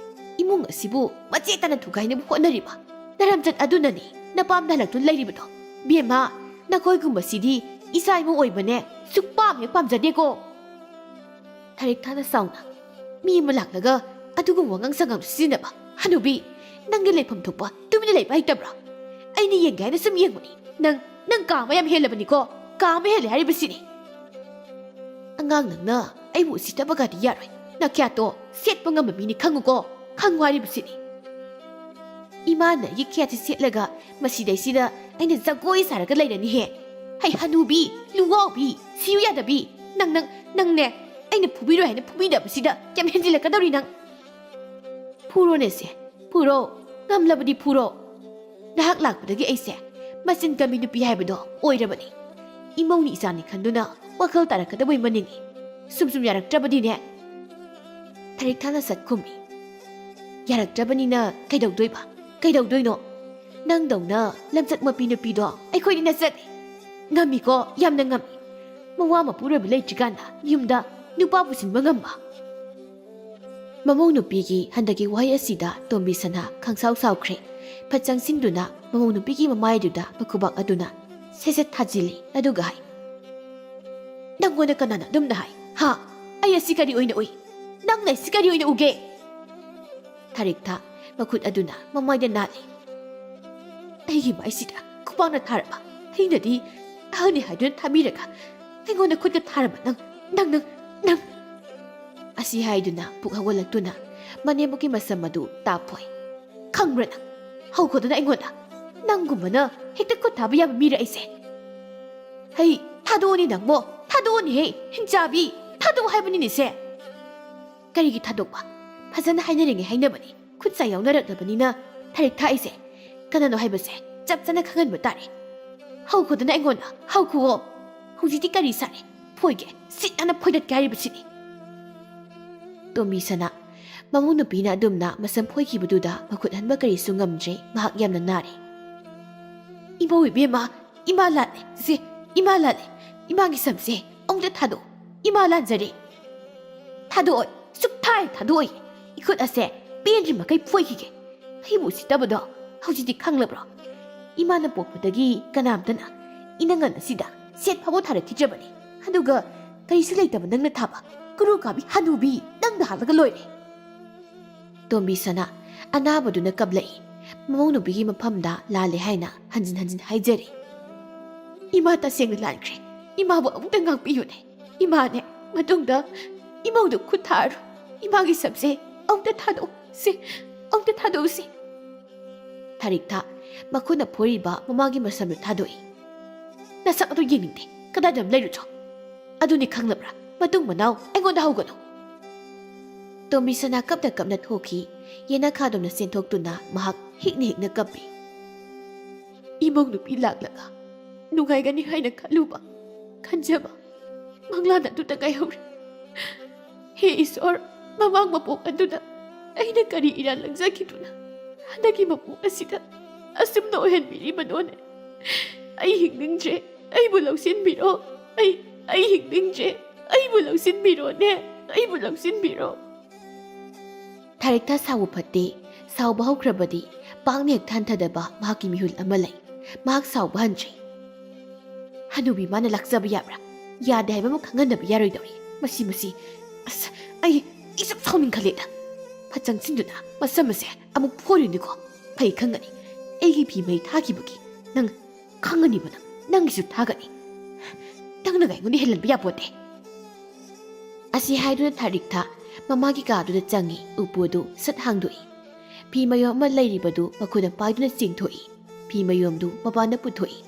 ꯏꯃꯨꯡ ꯑꯁꯤꯕꯨ ꯃꯆꯦꯠ ꯇꯥꯅ ꯊꯨꯒꯥꯏꯅꯕ ꯍꯣꯠꯅꯔꯤꯕ꯫ ꯅꯔꯝꯆꯠ ꯑꯗꯨꯅꯅꯤ ꯅꯄꯥꯝꯗ ꯍꯜꯂꯛꯇꯨꯅ ꯂꯩꯔꯤꯕꯗꯣ꯫ ꯕꯦꯝꯃ, ꯅꯈꯣꯏꯒꯨꯝꯕꯁꯤꯗꯤ ꯏꯆꯥ ꯏꯃꯧ ꯑꯣꯏꯕꯅꯦ ꯁꯨꯛꯄꯥꯝ ꯍꯦꯛ ꯄꯥꯝꯖꯗꯦꯀꯣ"꯫ ꯊꯥꯔꯤꯛ ꯊꯥꯅ ꯁꯥꯎꯅ, "ꯃꯤ ꯑꯃ ꯂꯥꯛꯂꯒ ꯑꯗꯨꯒꯨꯝꯕ ꯋꯥꯉꯥꯡ ꯁꯉꯥꯡ ꯁꯤꯖꯤꯟꯅꯕ ꯍꯅꯨꯕꯤ, ꯅꯪꯒꯤ ꯂꯩꯐꯝ ꯊꯣꯛꯄ ꯇꯨꯃꯤꯟꯅ ꯂꯩꯕ ꯍꯩꯇꯕ꯭ꯔꯥ? ꯑꯩꯅ ꯌꯦꯡꯒꯦ ꯍꯥꯏꯅ ꯁꯨꯝ ꯌꯦꯡꯕꯅꯤ꯫ ꯅꯪ, ꯅꯪ ꯀꯥ ꯑꯃ ꯌꯥꯝ ꯍꯦꯜꯂꯕꯅꯤꯀꯣ, ꯀꯥ ꯑꯃ ꯍꯦꯜꯂꯦ ꯍꯥꯏꯔꯤꯕꯁꯤꯅꯤ꯫ ꯑꯉꯥꯡ ꯅꯪꯅ ꯑꯩꯕꯨ ꯎꯁꯤꯠꯇꯕꯒꯗꯤ ꯌꯥꯔꯣꯏ꯫ ꯅꯈ꯭ꯌꯥꯠꯇꯣ ꯁꯦꯠꯄ ꯉꯝꯕ ꯃꯤꯅꯤ ꯈꯪꯉꯨꯀꯣ, ꯈꯪꯉꯨ ꯍꯥꯏꯔꯤꯕꯁꯤꯅꯤ꯫ ꯏꯃꯥꯅ ꯑꯩꯒꯤ ꯈ꯭ꯌꯥꯠꯁꯤ ꯁꯦꯠꯂꯒ ꯃꯁꯤꯗꯩꯁꯤꯗ ꯑꯩꯅ ꯖꯒꯣꯏ ꯁꯥꯔꯒ ꯂꯩꯔꯅꯤꯍꯦ꯫ ꯍꯩ ꯍꯅꯨꯕꯤ, ꯂꯨꯋꯥꯎꯕꯤ, ꯁꯤꯌꯨ ꯌꯥꯗꯕꯤ, ꯅꯪ, ꯅꯪ, ꯅꯪꯅꯦ ꯑꯩꯅ ꯐꯨꯕꯤꯔꯣꯏ ꯍꯥꯏꯅ ꯐꯨꯕꯤꯗꯕꯁꯤꯗ ꯌꯥꯝ ꯍꯦꯟꯖꯤꯜꯂꯛꯀꯗꯧꯔꯤ ꯅꯪ꯫ ꯐꯨꯔꯣꯅꯦꯁꯦ, ꯐꯨꯔꯣ, ꯉꯝꯂꯕꯗꯤ ꯐꯨꯔꯣ꯫ ꯅꯍꯥꯛ ꯂꯥꯛꯄꯗꯒꯤ ꯑꯩꯁꯦ ꯃꯆꯤꯟ ꯀꯟꯕꯤ ꯅꯨꯄꯤ ꯍꯥꯏꯕꯗꯣ ꯑꯣꯏꯔꯕꯅꯤ꯫ ꯏꯃꯧꯅꯤ ꯏꯆꯥꯅꯤ ꯈꯟꯗꯨꯅ ꯋꯥꯈꯜ ꯇꯥꯔꯛꯀꯗꯕꯩ ꯃꯅꯤꯡꯏ꯫ ꯁꯨꯝ ꯁꯨꯝ ꯌꯥꯔꯛꯇ꯭ꯔꯕꯗꯤꯅꯦ꯫ ꯊꯔꯤꯛꯊꯥꯅ ꯁꯠ ꯈꯨꯝꯃꯤ꯫ "ꯌꯥꯔꯛꯇ꯭ꯔꯕꯅꯤꯅ ꯀꯩꯗꯧꯗꯣꯏꯕ? ꯀꯩꯗꯧꯗꯣꯏꯅꯣ? ꯅꯪꯗꯧꯅ ꯂꯝꯆꯠ ꯃꯄꯤ ꯅꯨꯄꯤꯗꯣ ꯑꯩꯈꯣꯏꯗꯤ ꯅꯆꯠꯅꯤ꯫ ꯉꯝꯃꯤꯀꯣ, ꯌꯥꯝꯅ ꯉꯝꯃꯤ꯫ ꯃꯋꯥ ꯃꯄꯨꯔꯣꯏꯕ ꯂꯩꯇ꯭ꯔꯤꯀꯥꯟꯗ ꯌꯨꯝꯗ ꯅꯨꯄꯥ ꯄꯨꯁꯤꯟꯕ ꯉꯝꯕ"꯫ ꯃꯃꯧ ꯅꯨꯄꯤꯒꯤ ꯍꯟꯗꯛꯀꯤ ꯋꯥꯍꯩ ꯑꯁꯤꯗ ꯇꯣꯝꯕꯤ ꯁꯅꯥ ꯈꯪꯁꯥꯎ ꯁꯥꯎꯈ꯭ꯔꯦ꯫ ꯐꯠ ꯆꯪꯁꯤꯟꯗꯨꯅ ꯃꯃꯧ ꯅꯨꯄꯤꯒꯤ ꯃꯃꯥꯏꯗꯨꯗ ꯃꯈꯨꯕꯥꯛ ꯑꯗꯨꯅ ꯁꯦꯠ ꯁꯦꯠ ꯊꯥꯖꯤꯜꯂꯤ, ꯑꯗꯨꯒ ꯍꯥꯏ, "ꯅꯪꯉꯣꯟꯗ ꯀꯅꯥꯅ ꯑꯗꯨꯝꯅ ꯍꯥꯏ? ꯍꯥ? ꯑꯩ ꯑꯁꯤ ꯀꯔꯤ ꯑꯣꯏꯅ ꯎꯏ? ꯅꯪꯅ ꯑꯁꯤ ꯀꯔꯤ ꯑꯣꯏꯅ ꯎꯒꯦ?" ꯊꯔꯤꯛꯊꯥ ꯃꯈꯨꯠ ꯑꯗꯨꯅ ꯃꯃꯥꯏꯗ ꯅꯥꯜꯂꯤ꯫ "ꯑꯩꯒꯤ ꯃꯥꯏꯁꯤꯗ ꯈꯨꯕꯥꯛꯅ ꯊꯥꯔꯕ? ꯑꯩꯅꯗꯤ ꯑꯍꯜꯅꯤ ꯍꯥꯏꯗꯨꯅ ꯊꯥꯕꯤꯔꯒ ꯑꯩꯉꯣꯟꯗ ꯈꯨꯠꯀ ꯊꯥꯔꯕ ꯅꯪ, ꯅꯪ, ꯅꯪ, ꯅꯪ!" ꯑꯁꯤ ꯍꯥꯏꯗꯨꯅ ꯄꯨꯛ ꯍꯧꯒꯠꯂꯛꯇꯨꯅ ꯃꯅꯦꯝꯕꯣꯛꯀꯤ ꯃꯁꯝ ꯑꯗꯨ ꯇꯥꯞ ꯐꯣꯏ꯫ "ꯈꯪꯕ꯭ꯔꯥ ꯅꯪ? ꯍꯧꯈꯣꯗꯅ ꯑꯩꯉꯣꯟꯗ꯫ ꯅꯪꯒꯨꯝꯕꯅ ꯍꯦꯛꯇ ꯈꯨꯠ ꯊꯥꯕ ꯌꯥꯕ ꯃꯤꯔ ꯑꯩꯁꯦ? ꯍꯩ, ꯊꯥꯗꯣꯛꯑꯣꯅꯦ ꯅꯪꯕꯣ, ꯊꯥꯗꯣꯛꯑꯣꯅꯦꯍꯦ, ꯍꯤꯡꯆꯥꯕꯤ, ꯊꯥꯗꯣꯛꯑꯣ ꯍꯥꯏꯕꯅꯤꯅꯦꯁꯦ!" "ꯀꯔꯤꯒꯤ ꯊꯥꯗꯣꯛꯄ? ꯐꯖꯅ ꯍꯥꯏꯅꯔꯤꯉꯩ ꯍꯥꯏꯅꯕꯅꯤ꯫ ꯈꯨꯠ ꯁꯥ ꯌꯥꯎꯅꯔꯛꯂꯕꯅꯤꯅ ꯊꯔꯤꯛꯊꯥ ꯑꯩꯁꯦ ꯀꯅꯥꯅꯣ ꯍꯥꯏꯕꯁꯦ ꯆꯞ ꯆꯥꯅ ꯈꯪꯍꯟꯕ ꯇꯥꯔꯦ꯫ ꯍꯧꯈꯣꯗꯅ ꯑꯩꯉꯣꯟꯗ, ꯍꯧꯈꯨꯑꯣ꯫ ꯍꯧꯖꯤꯛꯇꯤ ꯀꯔꯤ ꯁꯥꯔꯦ? ꯐꯣꯏꯒꯦ, ꯁꯤꯠ ꯅꯥꯟꯅ ꯐꯣꯏꯗꯠꯀꯦ ꯍꯥꯏꯔꯤꯕꯁꯤꯅꯤ"꯫ ꯇꯣꯝꯕꯤ ꯁꯅꯥ, ꯃꯃꯧ ꯅꯨꯄꯤꯅ ꯑꯗꯨꯝꯅ ꯃꯁꯝ ꯐꯣꯏꯈꯤꯕꯗꯨꯗ ꯃꯈꯨꯠ ꯍꯟꯕ ꯀꯔꯤꯁꯨ ꯉꯝꯗ꯭ꯔꯦ, ꯃꯍꯥꯛ ꯌꯥꯝꯅ ꯅꯥꯔꯦ꯫ "ꯏꯃꯧ ꯏꯕꯦꯝꯃ, ꯏꯃꯥ ꯂꯥꯜꯂꯦ, ꯆꯦ, ꯏꯃꯥ ꯂꯥꯜꯂꯦ꯫ ꯏꯃꯥꯒꯤ ꯁꯝꯁꯦ ꯑꯃꯨꯛꯇ ꯊꯥꯗꯣꯛꯑꯣ꯫ ꯏꯃꯥ ꯂꯥꯟꯖꯔꯦ꯫ ꯊꯥꯗꯣꯛꯑꯣꯏ, ꯁꯨꯛꯊꯥ ꯍꯦꯛ ꯊꯥꯗꯣꯛꯑꯣꯏ꯫ ꯏꯈꯨꯠ ꯑꯁꯦ ꯄꯦꯟꯗ꯭ꯔꯤ ꯃꯈꯩ ꯐꯣꯏꯈꯤꯒꯦ꯫ ꯑꯩꯕꯨ ꯎꯁꯤꯠꯇꯕꯗꯣ ꯍꯧꯖꯤꯛꯇꯤ ꯈꯪꯂꯕ꯭ꯔꯣ? ꯏꯃꯥꯅ ꯄꯣꯛꯄꯗꯒꯤ ꯀꯅꯥꯝꯇꯅ ꯏꯅꯪꯒꯟ ꯑꯁꯤꯗ ꯁꯦꯠ ꯐꯥꯎꯕ ꯊꯥꯔꯛꯈꯤꯗ꯭ꯔꯕꯅꯤ꯫ ꯑꯗꯨꯒ ꯀꯔꯤꯁꯨ ꯂꯩꯇꯕ ꯅꯪꯅ ꯊꯥꯕ ꯀꯨꯔꯨ ꯀꯥꯕꯤ ꯍꯅꯨꯕꯤ ꯅꯪꯗ ꯍꯥꯠꯂꯒ ꯂꯣꯏꯔꯦ"꯫ ꯇꯣꯝꯕꯤ ꯁꯅꯥ ꯑꯅꯥꯕꯗꯨꯅ ꯀꯞꯂꯛꯏ꯫ ꯃꯃꯧ ꯅꯨꯄꯤꯒꯤ ꯃꯐꯝꯗ ꯂꯥꯜꯂꯦ ꯍꯥꯏꯅ ꯍꯟꯖꯤꯟ ꯍꯟꯖꯤꯟ ꯍꯥꯏꯖꯔꯤ꯫ "ꯏꯃꯥ ꯇꯁꯦꯡꯅ ꯂꯥꯟꯈ꯭ꯔꯦ꯫ ꯏꯃꯥꯕꯨ ꯑꯃꯨꯛꯇ ꯉꯥꯛꯄꯤꯌꯨꯅꯦ꯫ ꯏꯃꯥꯅꯦ, ꯃꯇꯨꯡꯗ ꯏꯃꯧꯗ ꯈꯨꯠ ꯊꯥꯔꯣ꯫ ꯏꯃꯥꯒꯤ ꯁꯝꯁꯦ ꯑꯃꯨꯛꯇ ꯊꯥꯗꯣꯛꯎꯁꯦ, ꯑꯃꯨꯛꯇ ꯊꯥꯗꯣꯛꯎꯁꯦ"꯫ ꯊꯔꯤꯛꯊꯥ ꯃꯈꯨꯠꯅ ꯐꯣꯏꯔꯤꯕ ꯃꯃꯥꯒꯤ ꯃꯁꯝꯗꯨ ꯊꯥꯗꯣꯛꯏ꯫ "ꯅꯁꯛ ꯑꯗꯨ ꯌꯦꯡꯅꯤꯡꯗꯦ꯫ ꯀꯗꯥꯏꯗ ꯑꯃ ꯂꯩꯔꯨꯆꯣ꯫ ꯑꯗꯨꯅꯤ ꯈꯪꯂꯕ꯭ꯔꯥ? ꯃꯇꯨꯡ ꯃꯅꯥꯎ ꯑꯩꯉꯣꯟꯗ ꯍꯧꯒꯅꯨ"꯫ ꯇꯣꯝꯕꯤ ꯁꯅꯥ ꯀꯞꯅ ꯀꯞꯅ ꯊꯣꯛꯈꯤ꯫ ꯌꯦꯅꯈꯥꯗꯧꯅ ꯆꯦꯟꯊꯣꯛꯇꯨꯅ ꯃꯍꯥꯛ ꯍꯤꯛꯅ ꯍꯤꯛꯅ ꯀꯞꯄꯤ꯫ "ꯏꯃꯧ ꯅꯨꯄꯤ ꯂꯥꯛꯂꯒ ꯅꯨꯡꯉꯥꯏꯒꯅꯤ ꯍꯥꯏꯅ ꯈꯜꯂꯨꯕ, ꯈꯟꯖꯕ ꯃꯪꯂꯥꯟ ꯑꯗꯨꯇ ꯉꯥꯏꯍꯧꯔꯦ꯫ ꯍꯦ ꯏꯁꯣꯔ, ꯃꯃꯥꯡ ꯃꯄꯣꯛ ꯑꯗꯨꯗ ꯑꯩꯅ ꯀꯔꯤ ꯏꯔꯥꯟ ꯂꯪꯖꯈꯤꯗꯨꯅ ꯍꯟꯗꯛꯀꯤ ꯃꯄꯣꯛ ꯑꯁꯤꯗ ꯑꯁꯨꯝꯅ ꯑꯣꯏꯍꯟꯕꯤꯔꯤꯕꯅꯣꯅꯦ? ꯑꯩ ꯍꯤꯡꯅꯤꯡꯗ꯭ꯔꯦ, ꯑꯩꯕꯨ ꯂꯧꯁꯤꯟꯕꯤꯔꯣ꯫ ꯑꯩ, ꯑꯩ ꯍꯤꯡꯅꯤꯡꯗ꯭ꯔꯦ, ꯑꯩꯕꯨ ꯂꯧꯁꯤꯟꯕꯤꯔꯣꯅꯦ, ꯑꯩꯕꯨ ꯂꯧꯁꯤꯟꯕꯤꯔꯣ꯫ ꯊꯥꯔꯤꯛꯊꯥ ꯁꯥꯎꯕ ꯐꯠꯇꯦ, ꯁꯥꯎꯕ ꯍꯧꯈ꯭ꯔꯕꯗꯤ ꯄꯥꯛꯅ ꯍꯦꯛ ꯊꯟꯊꯗꯕ ꯃꯍꯥꯛꯀꯤ ꯃꯤꯍꯨꯜ ꯑꯃ ꯂꯩ꯫ ꯃꯍꯥꯛ ꯁꯥꯎꯕ ꯍꯟꯗ꯭ꯔꯦ꯫ ꯍꯅꯨꯕꯤ ꯃꯥꯅ ꯂꯥꯛꯆꯕ ꯌꯥꯕ꯭ꯔꯥ? ꯌꯥꯗꯦ ꯍꯥꯏꯕ ꯑꯃ ꯈꯪꯍꯟꯗꯕ ꯌꯥꯔꯣꯏꯗꯧꯔꯤ꯫ ꯃꯁꯤ, ꯃꯁꯤ, ꯑꯁ, ꯑꯩ, ꯑꯩ ꯁꯨꯝ ꯁꯥꯎꯅꯤꯡꯈꯠꯂꯦꯗ꯫ ꯐꯠ ꯆꯪꯁꯤꯟꯗꯨꯅ ꯃꯁꯝ ꯑꯁꯦ ꯑꯃꯨꯛ ꯐꯣꯏꯔꯨꯅꯤꯀꯣ꯫ ꯐꯩ ꯈꯪꯒꯅꯤ꯫ ꯑꯩꯒꯤ ꯐꯤ ꯃꯩ ꯊꯥꯈꯤꯕꯒꯤ ꯅꯪ ꯈꯪꯒꯅꯤꯕ ꯅꯪ, ꯅꯪꯒꯤꯁꯨ ꯊꯥꯒꯅꯤ꯫ ꯅꯪꯅꯒ ꯑꯩꯉꯣꯟꯗ ꯍꯦꯜꯍꯟꯕ ꯌꯥꯄꯣꯠꯇꯦ꯫ ꯑꯁꯤ ꯍꯥꯏꯗꯨꯅ ꯊꯥꯔꯤꯛꯊꯥ ꯃꯃꯥꯒꯤ ꯀꯥꯗꯨꯗ ꯆꯪꯉꯤ, ꯎꯄꯨ ꯑꯗꯨ ꯁꯠ ꯍꯥꯡꯗꯣꯛꯏ꯫ ꯐꯤ ꯃꯌꯣꯝ ꯑꯃ ꯂꯩꯔꯤꯕꯗꯨ ꯃꯈꯨꯠꯅ ꯄꯥꯏꯗꯨꯅ ꯆꯤꯡꯊꯣꯛꯏ꯫ ꯐꯤ ꯃꯌꯣꯝꯗꯨ ꯃꯄꯥꯟꯗ ꯄꯨꯊꯣꯛꯏ꯫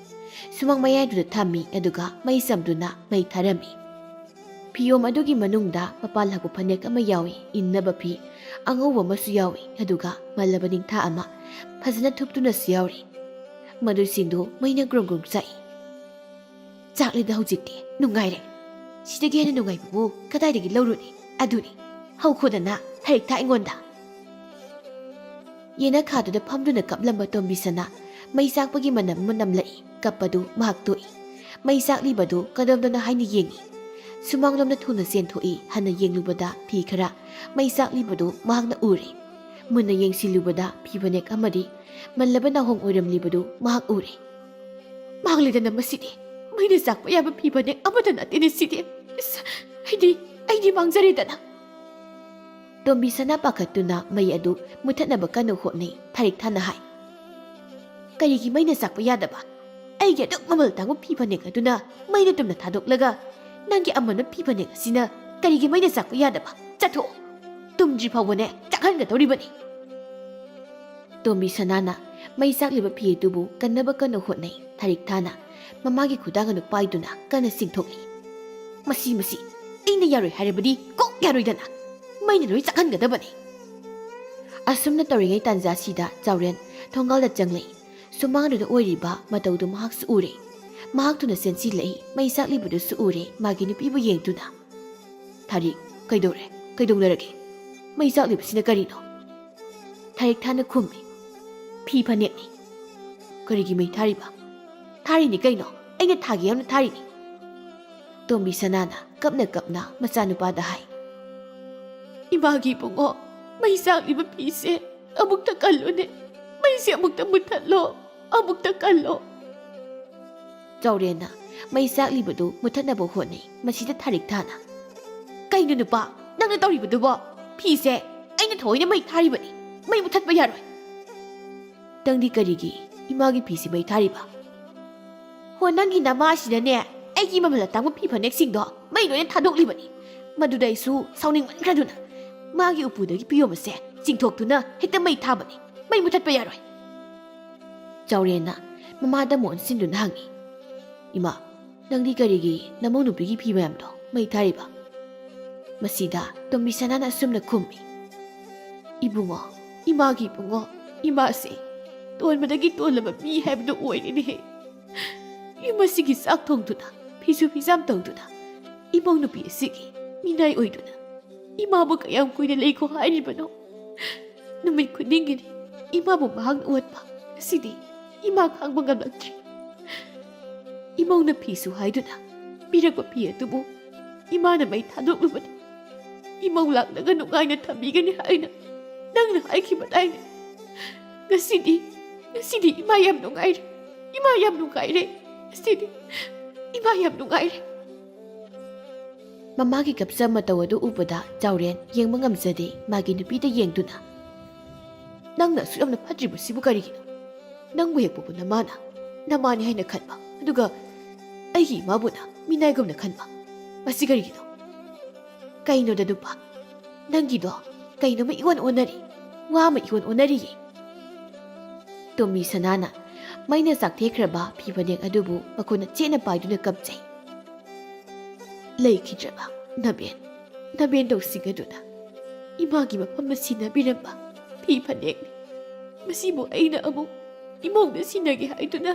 ꯁꯨꯃꯥꯡ ꯃꯌꯥꯏꯗꯨꯗ ꯊꯝꯃꯤ, ꯑꯗꯨꯒ ꯃꯩ ꯆꯝꯗꯨꯅ ꯃꯩ ꯊꯥꯔꯝꯃꯤ꯫ ꯐꯤꯌꯣꯝ ꯑꯗꯨꯒꯤ ꯃꯅꯨꯡꯗ ꯃꯄꯥꯟ ꯍꯛꯄ ꯐꯅꯦꯛ ꯑꯃ ꯌꯥꯎꯏ, ꯏꯟꯅꯕ ꯐꯤ ꯑꯉꯧꯕ ꯑꯃꯁꯨ ꯌꯥꯎꯏ, ꯑꯗꯨꯒ ꯃꯜꯂꯕ ꯅꯤꯡꯊꯥ ꯑꯃ ꯐꯖꯅ ꯊꯨꯞꯇꯨꯅꯁꯨ ꯌꯥꯎꯔꯤ꯫ ꯃꯗꯨꯁꯤꯡꯗꯨ ꯃꯩꯅ ꯒ꯭ꯔꯨꯝ ꯒ꯭ꯔꯨꯝ ꯆꯥꯛꯏ꯫ ꯆꯥꯛꯂꯦꯗ ꯍꯧꯖꯤꯛꯇꯤ, ꯅꯨꯡꯉꯥꯏꯔꯦ꯫ ꯁꯤꯗꯒꯤ ꯍꯦꯟꯅ ꯅꯨꯡꯉꯥꯏꯕꯕꯨ ꯀꯗꯥꯏꯗꯒꯤ ꯂꯧꯔꯨꯅꯤ? ꯑꯗꯨꯅꯤ, ꯍꯧꯈꯣꯗꯅ ꯊꯥꯔꯤꯛꯊꯥ ꯑꯩꯉꯣꯟꯗ꯫ ꯌꯦꯅꯈꯥꯗꯨꯗ ꯐꯝꯗꯨꯅ ꯀꯞꯂꯝꯕ ꯇꯣꯝꯕꯤꯁꯅꯥ ꯃꯩ ꯆꯥꯛꯄꯒꯤ ꯃꯅꯝ ꯑꯃ ꯅꯝꯂꯛꯏ꯫ ꯀꯞꯄꯗꯨ ꯃꯍꯥꯛ ꯇꯣꯛꯏ꯫ ꯃꯩ ꯆꯥꯛꯂꯤꯕꯗꯨ ꯀꯗꯣꯝꯗꯅꯣ ꯍꯥꯏꯅ ꯌꯦꯡꯏ꯫ ꯁꯨꯃꯥꯡꯂꯣꯝꯗ ꯊꯨꯅ ꯆꯦꯟꯊꯣꯛꯏ꯫ ꯍꯟꯅ ꯌꯦꯡꯂꯨꯕꯗ ꯐꯤ ꯈꯔ ꯃꯩ ꯆꯥꯛꯂꯤꯕꯗꯨ ꯃꯍꯥꯛꯅ ꯎꯔꯦ꯫ ꯃꯨꯟꯅ ꯌꯦꯡꯁꯤꯜꯂꯨꯕꯗ ꯐꯤ ꯐꯅꯦꯛ ꯑꯃꯗꯤ ꯃꯜꯂꯕ ꯅꯥꯍꯣꯡ ꯑꯣꯏꯔꯝꯂꯤꯕꯗꯨ ꯃꯍꯥꯛ ꯎꯔꯦ꯫ ꯃꯥꯡꯂꯦꯗꯅ ꯃꯁꯤꯗꯤ꯫ ꯃꯩꯅ ꯆꯥꯛꯄ ꯌꯥꯕ ꯐꯤ ꯐꯅꯦꯛ ꯑꯃꯠꯇ ꯅꯠꯇꯦꯅꯦ ꯁꯤꯗꯤ꯫ ꯏꯁ, ꯑꯩꯗꯤ, ꯑꯩꯗꯤ ꯃꯥꯡꯖꯔꯦꯗꯅ꯫ ꯇꯣꯝꯕꯤꯁꯅꯥ ꯄꯥꯈꯠꯇꯨꯅ ꯃꯩ ꯑꯗꯨ ꯃꯨꯊꯠꯅꯕ ꯀꯟꯅ ꯍꯣꯠꯅꯩ꯫ ꯊꯥꯔꯤꯛꯊꯥꯅ ꯍꯥꯏ, "ꯀꯔꯤꯒꯤ ꯃꯩꯅ ꯆꯥꯛꯄ ꯌꯥꯗꯕ? ꯑꯩꯒꯤ ꯑꯗꯨꯛ ꯃꯃꯜ ꯇꯥꯡꯕ ꯐꯤ ꯐꯅꯦꯛ ꯑꯗꯨꯅ ꯃꯩꯅ ꯇꯨꯝꯅ ꯊꯥꯗꯣꯛꯂꯒ ꯅꯪꯒꯤ ꯑꯃꯟꯕ ꯐꯤ ꯐꯅꯦꯛ ꯑꯁꯤꯅ ꯀꯔꯤꯒꯤ ꯃꯩꯅ ꯆꯥꯛꯄ ꯌꯥꯗꯕ? ꯆꯠꯊꯣꯛꯑꯣ꯫ ꯇꯨꯝꯗ꯭ꯔꯤ ꯐꯥꯎꯕꯅꯦ ꯆꯥꯛꯍꯟꯒꯗꯧꯔꯤꯕꯅꯤ꯫" ꯇꯣꯝꯕꯤꯁꯅꯥꯅ ꯃꯩ ꯆꯥꯛꯂꯤꯕ ꯐꯤ ꯑꯗꯨꯕꯨ ꯀꯟꯅꯕ ꯀꯟꯅ ꯍꯣꯠꯅꯩ꯫ ꯊꯥꯔꯤꯛꯊꯥꯅ ꯃꯃꯥꯒꯤ ꯈꯨꯗꯥꯡ ꯑꯗꯨ ꯄꯥꯏꯗꯨꯅ ꯀꯟꯅ ꯆꯤꯡꯊꯣꯛꯂꯤ꯫ "ꯃꯁꯤ, ꯃꯁꯤ, ꯑꯩꯅ ꯌꯥꯔꯣꯏ ꯍꯥꯏꯔꯕꯗꯤ ꯀꯣꯛ ꯌꯥꯔꯣꯏꯗꯅ꯫ ꯃꯩꯅ ꯂꯣꯏ ꯆꯥꯛꯍꯟꯒꯗꯕꯅꯤ꯫" ꯑꯁꯨꯝꯅ ꯇꯧꯔꯤꯉꯩ ꯇꯥꯟꯖꯥꯁꯤꯗ ꯆꯥꯎꯔꯦꯟ ꯊꯣꯡꯒꯥꯜꯗ ꯆꯪꯂꯛꯏ꯫ ꯁꯨꯃꯥꯡꯗꯨꯗ ꯑꯣꯏꯔꯤꯕ ꯃꯇꯧꯗꯨ ꯃꯍꯥꯛꯁꯨ ꯎꯔꯦ꯫ ꯃꯍꯥꯛ ꯊꯨꯅ ꯆꯦꯟꯁꯤꯜꯂꯛꯏ꯫ ꯃꯩ ꯆꯥꯛꯂꯤꯕꯗꯨꯁꯨ ꯎꯔꯦ, ꯃꯥꯒꯤ ꯅꯨꯄꯤꯕꯨ ꯌꯦꯡꯗꯨꯅ꯫ ꯊꯥꯔꯤꯛ, ꯀꯩꯗꯧꯔꯦ? ꯀꯩꯗꯧꯅꯔꯒꯦ? ꯃꯩ ꯆꯥꯛꯂꯤꯕꯁꯤꯅ ꯀꯔꯤꯅꯣ? ꯊꯥꯔꯤꯛ ꯊꯥꯅ ꯈꯨꯝꯃꯤ, "ꯐꯤ ꯐꯅꯦꯛꯅꯤ꯫" "ꯀꯔꯤꯒꯤ ꯃꯩ ꯊꯥꯔꯤꯕ?" "ꯊꯥꯔꯤꯅꯤ ꯀꯩꯅꯣ, ꯑꯩꯅ ꯊꯥꯒꯦ ꯌꯥꯎꯅ ꯊꯥꯔꯤꯅꯤ꯫" ꯇꯣꯝꯕꯤ ꯁꯅꯥꯅ ꯀꯞꯅ ꯀꯞꯅ ꯃꯆꯥꯅꯨꯄꯥꯗ ꯍꯥꯏ, "ꯏꯃꯥꯒꯤ ꯏꯕꯨꯡꯉꯣ, ꯃꯩ ꯆꯥꯛꯂꯤꯕ ꯐꯤꯁꯦ ꯑꯃꯨꯛꯇ ꯀꯜꯂꯨꯅꯦ, ꯃꯩꯁꯦ ꯑꯃꯨꯛꯇ ꯃꯨꯠꯊꯠꯂꯣ, ꯑꯃꯨꯛꯇ ꯀꯜꯂꯣ꯫" ꯆꯥꯎꯔꯦꯟꯅ ꯃꯩ ꯆꯥꯛꯂꯤꯕꯗꯨ ꯃꯨꯠꯊꯠꯅꯕ ꯍꯣꯠꯅꯩ꯫ ꯃꯁꯤꯗ ꯊꯥꯔꯤꯛ ꯊꯥꯅ, "ꯀꯩꯅꯣ ꯅꯨꯄꯥ, ꯅꯪꯅ ꯇꯧꯔꯤꯕꯗꯨꯕꯣ? ꯐꯤꯁꯦ ꯑꯩꯅ ꯊꯑꯣꯏꯅ ꯃꯩ ꯊꯥꯔꯤꯕꯅꯤ, ꯃꯩ ꯃꯨꯠꯊꯠꯄ ꯌꯥꯔꯣꯏ꯫" "ꯅꯪꯗꯤ ꯀꯔꯤꯒꯤ ꯏꯃꯥꯒꯤ ꯐꯤꯁꯤ ꯃꯩ ꯊꯥꯔꯤꯕ?" "ꯍꯣ, ꯅꯪꯒꯤ ꯅꯃꯥꯁꯤꯅꯅꯦ ꯑꯩꯒꯤ ꯃꯃꯜ ꯑꯇꯥꯡꯕ ꯐꯤ ꯐꯅꯦꯛꯁꯤꯡꯗꯣ ꯃꯩ ꯂꯣꯏꯅ ꯊꯥꯗꯣꯛꯂꯤꯕꯅꯤ꯫ ꯃꯗꯨꯗ ꯑꯩꯁꯨ ꯁꯥꯎꯅꯤꯡꯃꯟꯈ꯭ꯔꯗꯨꯅ ꯃꯥꯒꯤ ꯎꯄꯨꯗꯒꯤ ꯐꯤꯌꯣꯝ ꯑꯁꯦ ꯆꯤꯡꯊꯣꯛꯇꯨꯅ ꯍꯦꯛꯇ ꯃꯩ ꯊꯥꯕꯅꯤ꯫ ꯃꯩ ꯃꯨꯊꯠꯄ ꯌꯥꯔꯣꯏ꯫" ꯆꯥꯎꯔꯦꯟꯅ ꯃꯃꯥꯗ ꯑꯃꯨꯛ ꯑꯣꯟꯁꯤꯟꯗꯨꯅ ꯍꯪꯉꯤ, "ꯏꯃꯥ, ꯅꯪꯗꯤ ꯀꯔꯤꯒꯤ ꯅꯃꯧ ꯅꯨꯄꯤꯒꯤ ꯐꯤ ꯃꯌꯥꯝꯗꯣ ꯃꯩ ꯊꯥꯔꯤꯕ?" ꯃꯁꯤꯗ ꯇꯣꯝꯕꯤ ꯁꯅꯥꯅ ꯑꯁꯨꯝꯅ ꯈꯨꯝꯃꯤ, "ꯏꯕꯨꯡꯉꯣ, ꯏꯃꯥꯒꯤ ꯏꯕꯨꯡꯉꯣ, ꯏꯃꯥꯁꯦ ꯇꯣꯟꯕꯗꯒꯤ ꯇꯣꯜꯂꯕ ꯃꯤ ꯍꯥꯏꯕꯗꯨ ꯑꯣꯏꯔꯦꯅꯦꯍꯦ꯫ ꯌꯨꯝ ꯑꯁꯤꯒꯤ ꯆꯥꯛ ꯊꯣꯡꯗꯨꯅ, ꯐꯤꯁꯨ ꯐꯤꯖꯥꯝ ꯇꯧꯗꯨꯅ, ꯏꯃꯧ ꯅꯨꯄꯤ ꯑꯁꯤꯒꯤ ꯃꯤꯅꯥꯏ ꯑꯣꯏꯗꯨꯅ ꯏꯃꯥꯕꯨ ꯀꯌꯥꯝ ꯀꯨꯏꯅ ꯂꯩꯈꯣ ꯍꯥꯏꯔꯤꯕꯅꯣ? ꯅꯨꯃꯤꯠ ꯈꯨꯗꯤꯡꯒꯤꯅꯤ ꯏꯃꯥꯕꯨ ꯃꯍꯥꯛꯅ ꯑꯣꯠꯄ꯫ ꯉꯁꯤꯗꯤ ꯏꯃꯥ ꯈꯥꯡꯕ ꯉꯝꯂꯛꯇ꯭ꯔꯦ꯫ ꯏꯃꯧꯅ ꯐꯤꯁꯨ ꯍꯥꯏꯗꯨꯅ ꯄꯤꯔꯛꯄ ꯐꯤ ꯑꯗꯨꯕꯨ ꯏꯃꯥꯅ ꯃꯩ ꯊꯥꯗꯣꯛꯂꯨꯕꯅꯤ꯫ ꯏꯃꯧ ꯂꯥꯛꯂꯒ ꯅꯨꯡꯉꯥꯏꯅ ꯊꯝꯕꯤꯒꯅꯤ ꯍꯥꯏꯅ ꯅꯪꯅ ꯍꯥꯏꯈꯤꯕꯗꯥꯏꯅꯦ? ꯉꯁꯤꯗꯤ, ꯉꯁꯤꯗꯤ ꯏꯃꯥ ꯌꯥꯝ ꯅꯨꯡꯉꯥꯏꯔꯦ꯫ ꯏꯃꯥ ꯌꯥꯝ ꯅꯨꯡꯉꯥꯏꯔꯦ꯫ ꯉꯁꯤꯗꯤ ꯏꯃꯥ ꯌꯥꯝ ꯅꯨꯡꯉꯥꯏꯔꯦ꯫" ꯃꯃꯥꯒꯤ ꯀꯞꯆ ꯃꯇꯧ ꯑꯗꯨ ꯎꯕꯗ ꯆꯥꯎꯔꯦꯟ ꯌꯦꯡꯕ ꯉꯝꯖꯗꯦ꯫ ꯃꯥꯒꯤ ꯅꯨꯄꯤꯗ ꯌꯦꯡꯗꯨꯅ, "ꯅꯪꯅ ꯑꯁꯨꯛ ꯌꯥꯝꯅ ꯐꯠꯇ꯭ꯔꯤꯕꯁꯤꯕꯨ ꯀꯔꯤꯒꯤꯅꯣ? ꯅꯪꯕꯨ ꯍꯦꯛ ꯄꯣꯛꯄ ꯅꯃꯥꯅ ꯅꯃꯥꯅꯤ ꯍꯥꯏꯅ ꯈꯟꯕ, ꯑꯗꯨꯒ ꯑꯩꯒꯤ ꯏꯃꯥꯕꯨꯅ ꯃꯤꯅꯥꯏꯒꯨꯝꯅ ꯈꯟꯕ꯫ ꯃꯁꯤ ꯀꯔꯤꯒꯤꯅꯣ? ꯀꯩꯅꯣꯗ ꯅꯨꯄꯥ, ꯅꯪꯒꯤꯗꯣ ꯀꯩꯅꯣꯃ ꯏꯑꯣꯟ ꯑꯣꯟꯅꯔꯤ, ꯋꯥ ꯑꯃ ꯏꯑꯣꯟ ꯑꯣꯟꯅꯔꯤꯌꯦ꯫" ꯇꯣꯝꯕꯤ ꯁꯅꯥꯅ ꯃꯩꯅ ꯆꯥꯛꯊꯦꯛꯈ꯭ꯔꯕ ꯐꯤ ꯐꯅꯦꯛ ꯑꯗꯨꯕꯨ ꯃꯈꯨꯠꯅ ꯆꯦꯠꯅ ꯄꯥꯏꯗꯨꯅ ꯀꯞꯆꯩ꯫ "ꯂꯩꯈꯤꯗ꯭ꯔꯕ ꯅꯕꯦꯟ, ꯅꯕꯦꯟ ꯇꯧꯁꯤꯡ ꯑꯗꯨꯅ ꯏꯃꯥꯒꯤ ꯃꯐꯝꯗ ꯁꯤꯟꯅꯕꯤꯔꯝꯕ ꯐꯤ ꯐꯅꯦꯛꯅꯤ꯫ ꯃꯁꯤꯕꯨ ꯑꯩꯅ ꯑꯃꯨꯛ ꯏꯃꯧꯗ ꯁꯤꯟꯅꯒꯦ ꯍꯥꯏꯗꯨꯅ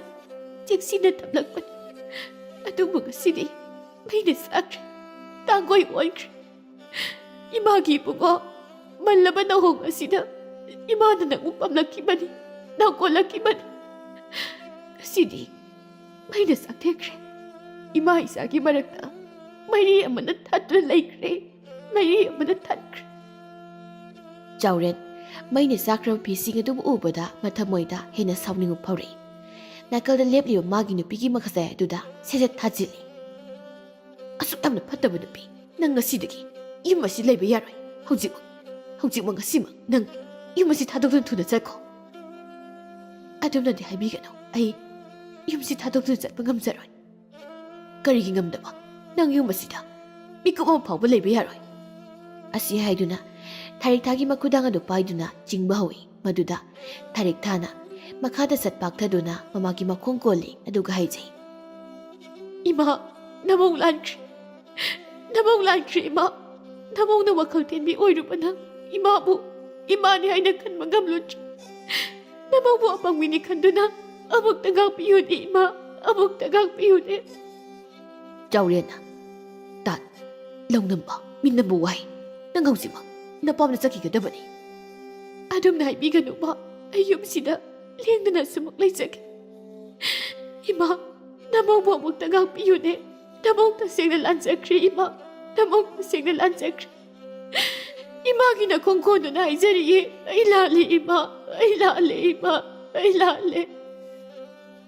ꯆꯦꯛꯁꯤꯟꯅ ꯊꯝꯂꯛꯄꯅꯤ꯫ ꯑꯗꯨꯕꯨ ꯉꯁꯤꯗꯤ ꯃꯩꯅ ꯆꯥꯛꯈ꯭ꯔꯦ, ꯇꯥꯡꯒꯣꯏ ꯑꯣꯟꯈ꯭ꯔꯦ꯫ ꯏꯃꯥꯒꯤ ꯏꯕꯨꯡꯉꯣ, ꯃꯜꯂꯕ ꯅꯧꯍꯣꯡ ꯑꯁꯤꯗ ꯏꯃꯥꯅ ꯅꯪꯕꯨ ꯄꯥꯝꯂꯛꯈꯤꯕꯅꯤ, ꯅꯪ ꯀꯣꯜꯂꯛꯈꯤꯕꯅꯤ꯫ ꯉꯁꯤꯗꯤ ꯃꯩꯅ ꯆꯥꯛꯊꯦꯛꯈ꯭ꯔꯦ꯫ ꯏꯃꯥ ꯏꯆꯥꯒꯤ ꯃꯔꯛꯇ ꯃꯩꯔꯤ ꯑꯃꯅ ꯊꯥꯠꯇꯨꯅ ꯂꯩꯈ꯭ꯔꯦ, ꯃꯩꯔꯤ ꯑꯃꯅ ꯊꯥꯠꯈ꯭ꯔꯦ꯫ ꯆꯥꯎꯔꯦꯟ ꯃꯩꯅ ꯆꯥꯛꯈ꯭ꯔꯕ ꯐꯤꯁꯤꯡ ꯑꯗꯨꯕꯨ ꯎꯕꯗ ꯃꯊꯃꯣꯏꯗ ꯍꯦꯟꯅ ꯁꯥꯎꯅꯤꯡꯕ ꯐꯥꯎꯔꯛꯏ꯫ ꯅꯥꯀꯜꯗ ꯂꯦꯞꯂꯤꯕ ꯃꯥꯒꯤ ꯅꯨꯄꯤꯒꯤ ꯃꯈꯖꯥꯏ ꯑꯗꯨꯗ ꯁꯦꯠ ꯁꯦꯠ ꯊꯥꯖꯤꯜꯂꯤ꯫ "ꯑꯁꯨꯛ ꯌꯥꯝꯅ ꯐꯠꯇꯕ ꯅꯨꯄꯤ, ꯅꯪ ꯉꯁꯤꯗꯒꯤ ꯌꯨꯝ ꯑꯁꯤ ꯂꯩꯕ ꯌꯥꯔꯣꯏ꯫ ꯍꯧꯖꯤꯛꯃꯛ, ꯍꯧꯖꯤꯛꯃꯛ, ꯉꯁꯤꯃꯛ ꯅꯪ ꯌꯨꯝ ꯑꯁꯤ ꯊꯥꯗꯣꯛꯇꯨꯅ ꯊꯨꯅ ꯆꯠꯈꯣ꯫ ꯑꯗꯨꯝꯅꯗꯤ ꯍꯥꯏꯕꯤꯒꯅꯨ, ꯑꯩ ꯌꯨꯝꯁꯤ ꯊꯥꯗꯣꯛꯇꯨꯅ ꯆꯠꯄ ꯉꯝꯖꯔꯣꯏ꯫ ꯀꯔꯤꯒꯤ ꯉꯝꯗꯕ? ꯅꯪ ꯌꯨꯝ ꯑꯁꯤꯗ ꯃꯤꯀꯨꯞ ꯑꯃ ꯐꯥꯎꯕ ꯂꯩꯕ ꯌꯥꯔꯣꯏ꯫" ꯑꯁꯤ ꯍꯥꯏꯗꯨꯅ ꯊꯥꯔꯤꯛꯊꯥꯒꯤ ꯃꯈꯨꯗꯥꯡ ꯑꯗꯨ ꯄꯥꯏꯗꯨꯅ ꯆꯤꯡꯕ ꯍꯧꯏ꯫ ꯃꯗꯨꯗ ꯊꯥꯔꯤꯛꯊꯥꯅ ꯃꯈꯥꯗ ꯁꯠ ꯄꯥꯛꯊꯗꯨꯅ ꯃꯃꯥꯒꯤ ꯃꯈꯣꯡ ꯀꯣꯜꯂꯤ, ꯑꯗꯨꯒ ꯍꯥꯏꯖꯩ, "ꯏꯃꯥ, ꯅꯃꯧ ꯂꯥꯟꯈ꯭ꯔꯦ, ꯅꯃꯧ ꯂꯥꯟꯈ꯭ꯔꯦ ꯏꯃꯥ꯫ ꯅꯃꯧꯅ ꯋꯥꯈꯜ ꯊꯤꯟꯕꯤ ꯑꯣꯏꯔꯨꯕꯅ ꯏꯃꯥꯕꯨ ꯏꯃꯥꯅꯤ ꯍꯥꯏꯅ ꯈꯟꯕ ꯉꯝꯂꯨꯗ꯭ꯔꯦ꯫ ꯅꯃꯧꯕꯨ ꯑꯄꯪꯕꯤꯅꯤ ꯈꯟꯗꯨꯅ ꯑꯃꯨꯛꯇ ꯉꯥꯛꯄꯤꯌꯨꯅꯦ ꯏꯃꯥ, ꯑꯃꯨꯛꯇ ꯉꯥꯛꯄꯤꯌꯨꯅꯦ꯫" ꯆꯥꯎꯔꯦꯟꯅ, "ꯇꯥꯠ, ꯂꯧꯅꯝꯕ, ꯃꯤꯅꯝꯕ ꯋꯥꯍꯩ꯫ ꯅꯪ ꯍꯧꯖꯤꯛꯃꯛ ꯅꯄꯥꯝꯗ ꯆꯠꯈꯤꯒꯗꯕꯅꯤ꯫" "ꯑꯗꯨꯝꯅ ꯍꯥꯏꯕꯤꯒꯅꯨ ꯃꯥ, ꯑꯩ ꯌꯨꯝꯁꯤꯗ ꯂꯦꯡꯗꯅ ꯑꯁꯨꯃꯛ ꯂꯩꯖꯒꯦ꯫ ꯏꯃꯥ, ꯅꯃꯧꯕꯨ ꯑꯃꯨꯛꯇ ꯉꯥꯛꯄꯤꯌꯨꯅꯦ꯫ ꯅꯃꯧ ꯇꯁꯦꯡꯅ ꯂꯥꯟꯖꯈ꯭ꯔꯦ ꯏꯃꯥ, ꯅꯃꯧ ꯇꯁꯦꯡꯅ ꯂꯥꯟꯖꯈ꯭ꯔꯦ꯫ ꯏꯃꯥꯒꯤ ꯅꯈꯣꯡ ꯀꯣꯟꯗꯨꯅ ꯍꯥꯏꯖꯔꯤꯌꯦ, ꯑꯩ ꯂꯥꯜꯂꯦ ꯏꯃꯥ, ꯑꯩ ꯂꯥꯜꯂꯦ ꯏꯃꯥ, ꯑꯩ ꯂꯥꯜꯂꯦ꯫"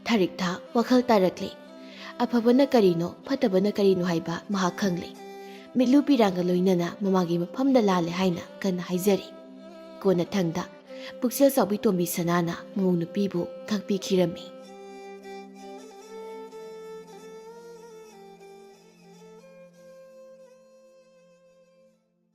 ꯊꯥꯔꯤꯛꯊꯥ ꯋꯥꯈꯜ ꯇꯥꯔꯛꯂꯦ꯫ ꯑꯐꯕꯅ ꯀꯔꯤꯅꯣ, ꯐꯠꯇꯕꯅ ꯀꯔꯤꯅꯣ ꯍꯥꯏꯕ ꯃꯍꯥꯛ ꯈꯪꯂꯦ꯫ ꯃꯤꯠꯂꯨ ꯄꯤꯔꯥꯡꯒ ꯂꯣꯏꯅꯅ ꯃꯃꯥꯒꯤ ꯃꯐꯝꯗ ꯂꯥꯜꯂꯦ ꯍꯥꯏꯅ ꯀꯟꯅ ꯍꯥꯏꯖꯔꯤ꯫ ꯀꯣꯟꯅꯊꯪꯗ ꯄꯨꯛꯆꯦꯜ ꯆꯥꯎꯕꯤ ꯇꯣꯝꯕꯤ ꯁꯅꯥꯅ ꯃꯃꯧ ꯅꯨꯄꯤꯕꯨ ꯉꯥꯛꯄꯤꯈꯤꯔꯝꯃꯤ꯫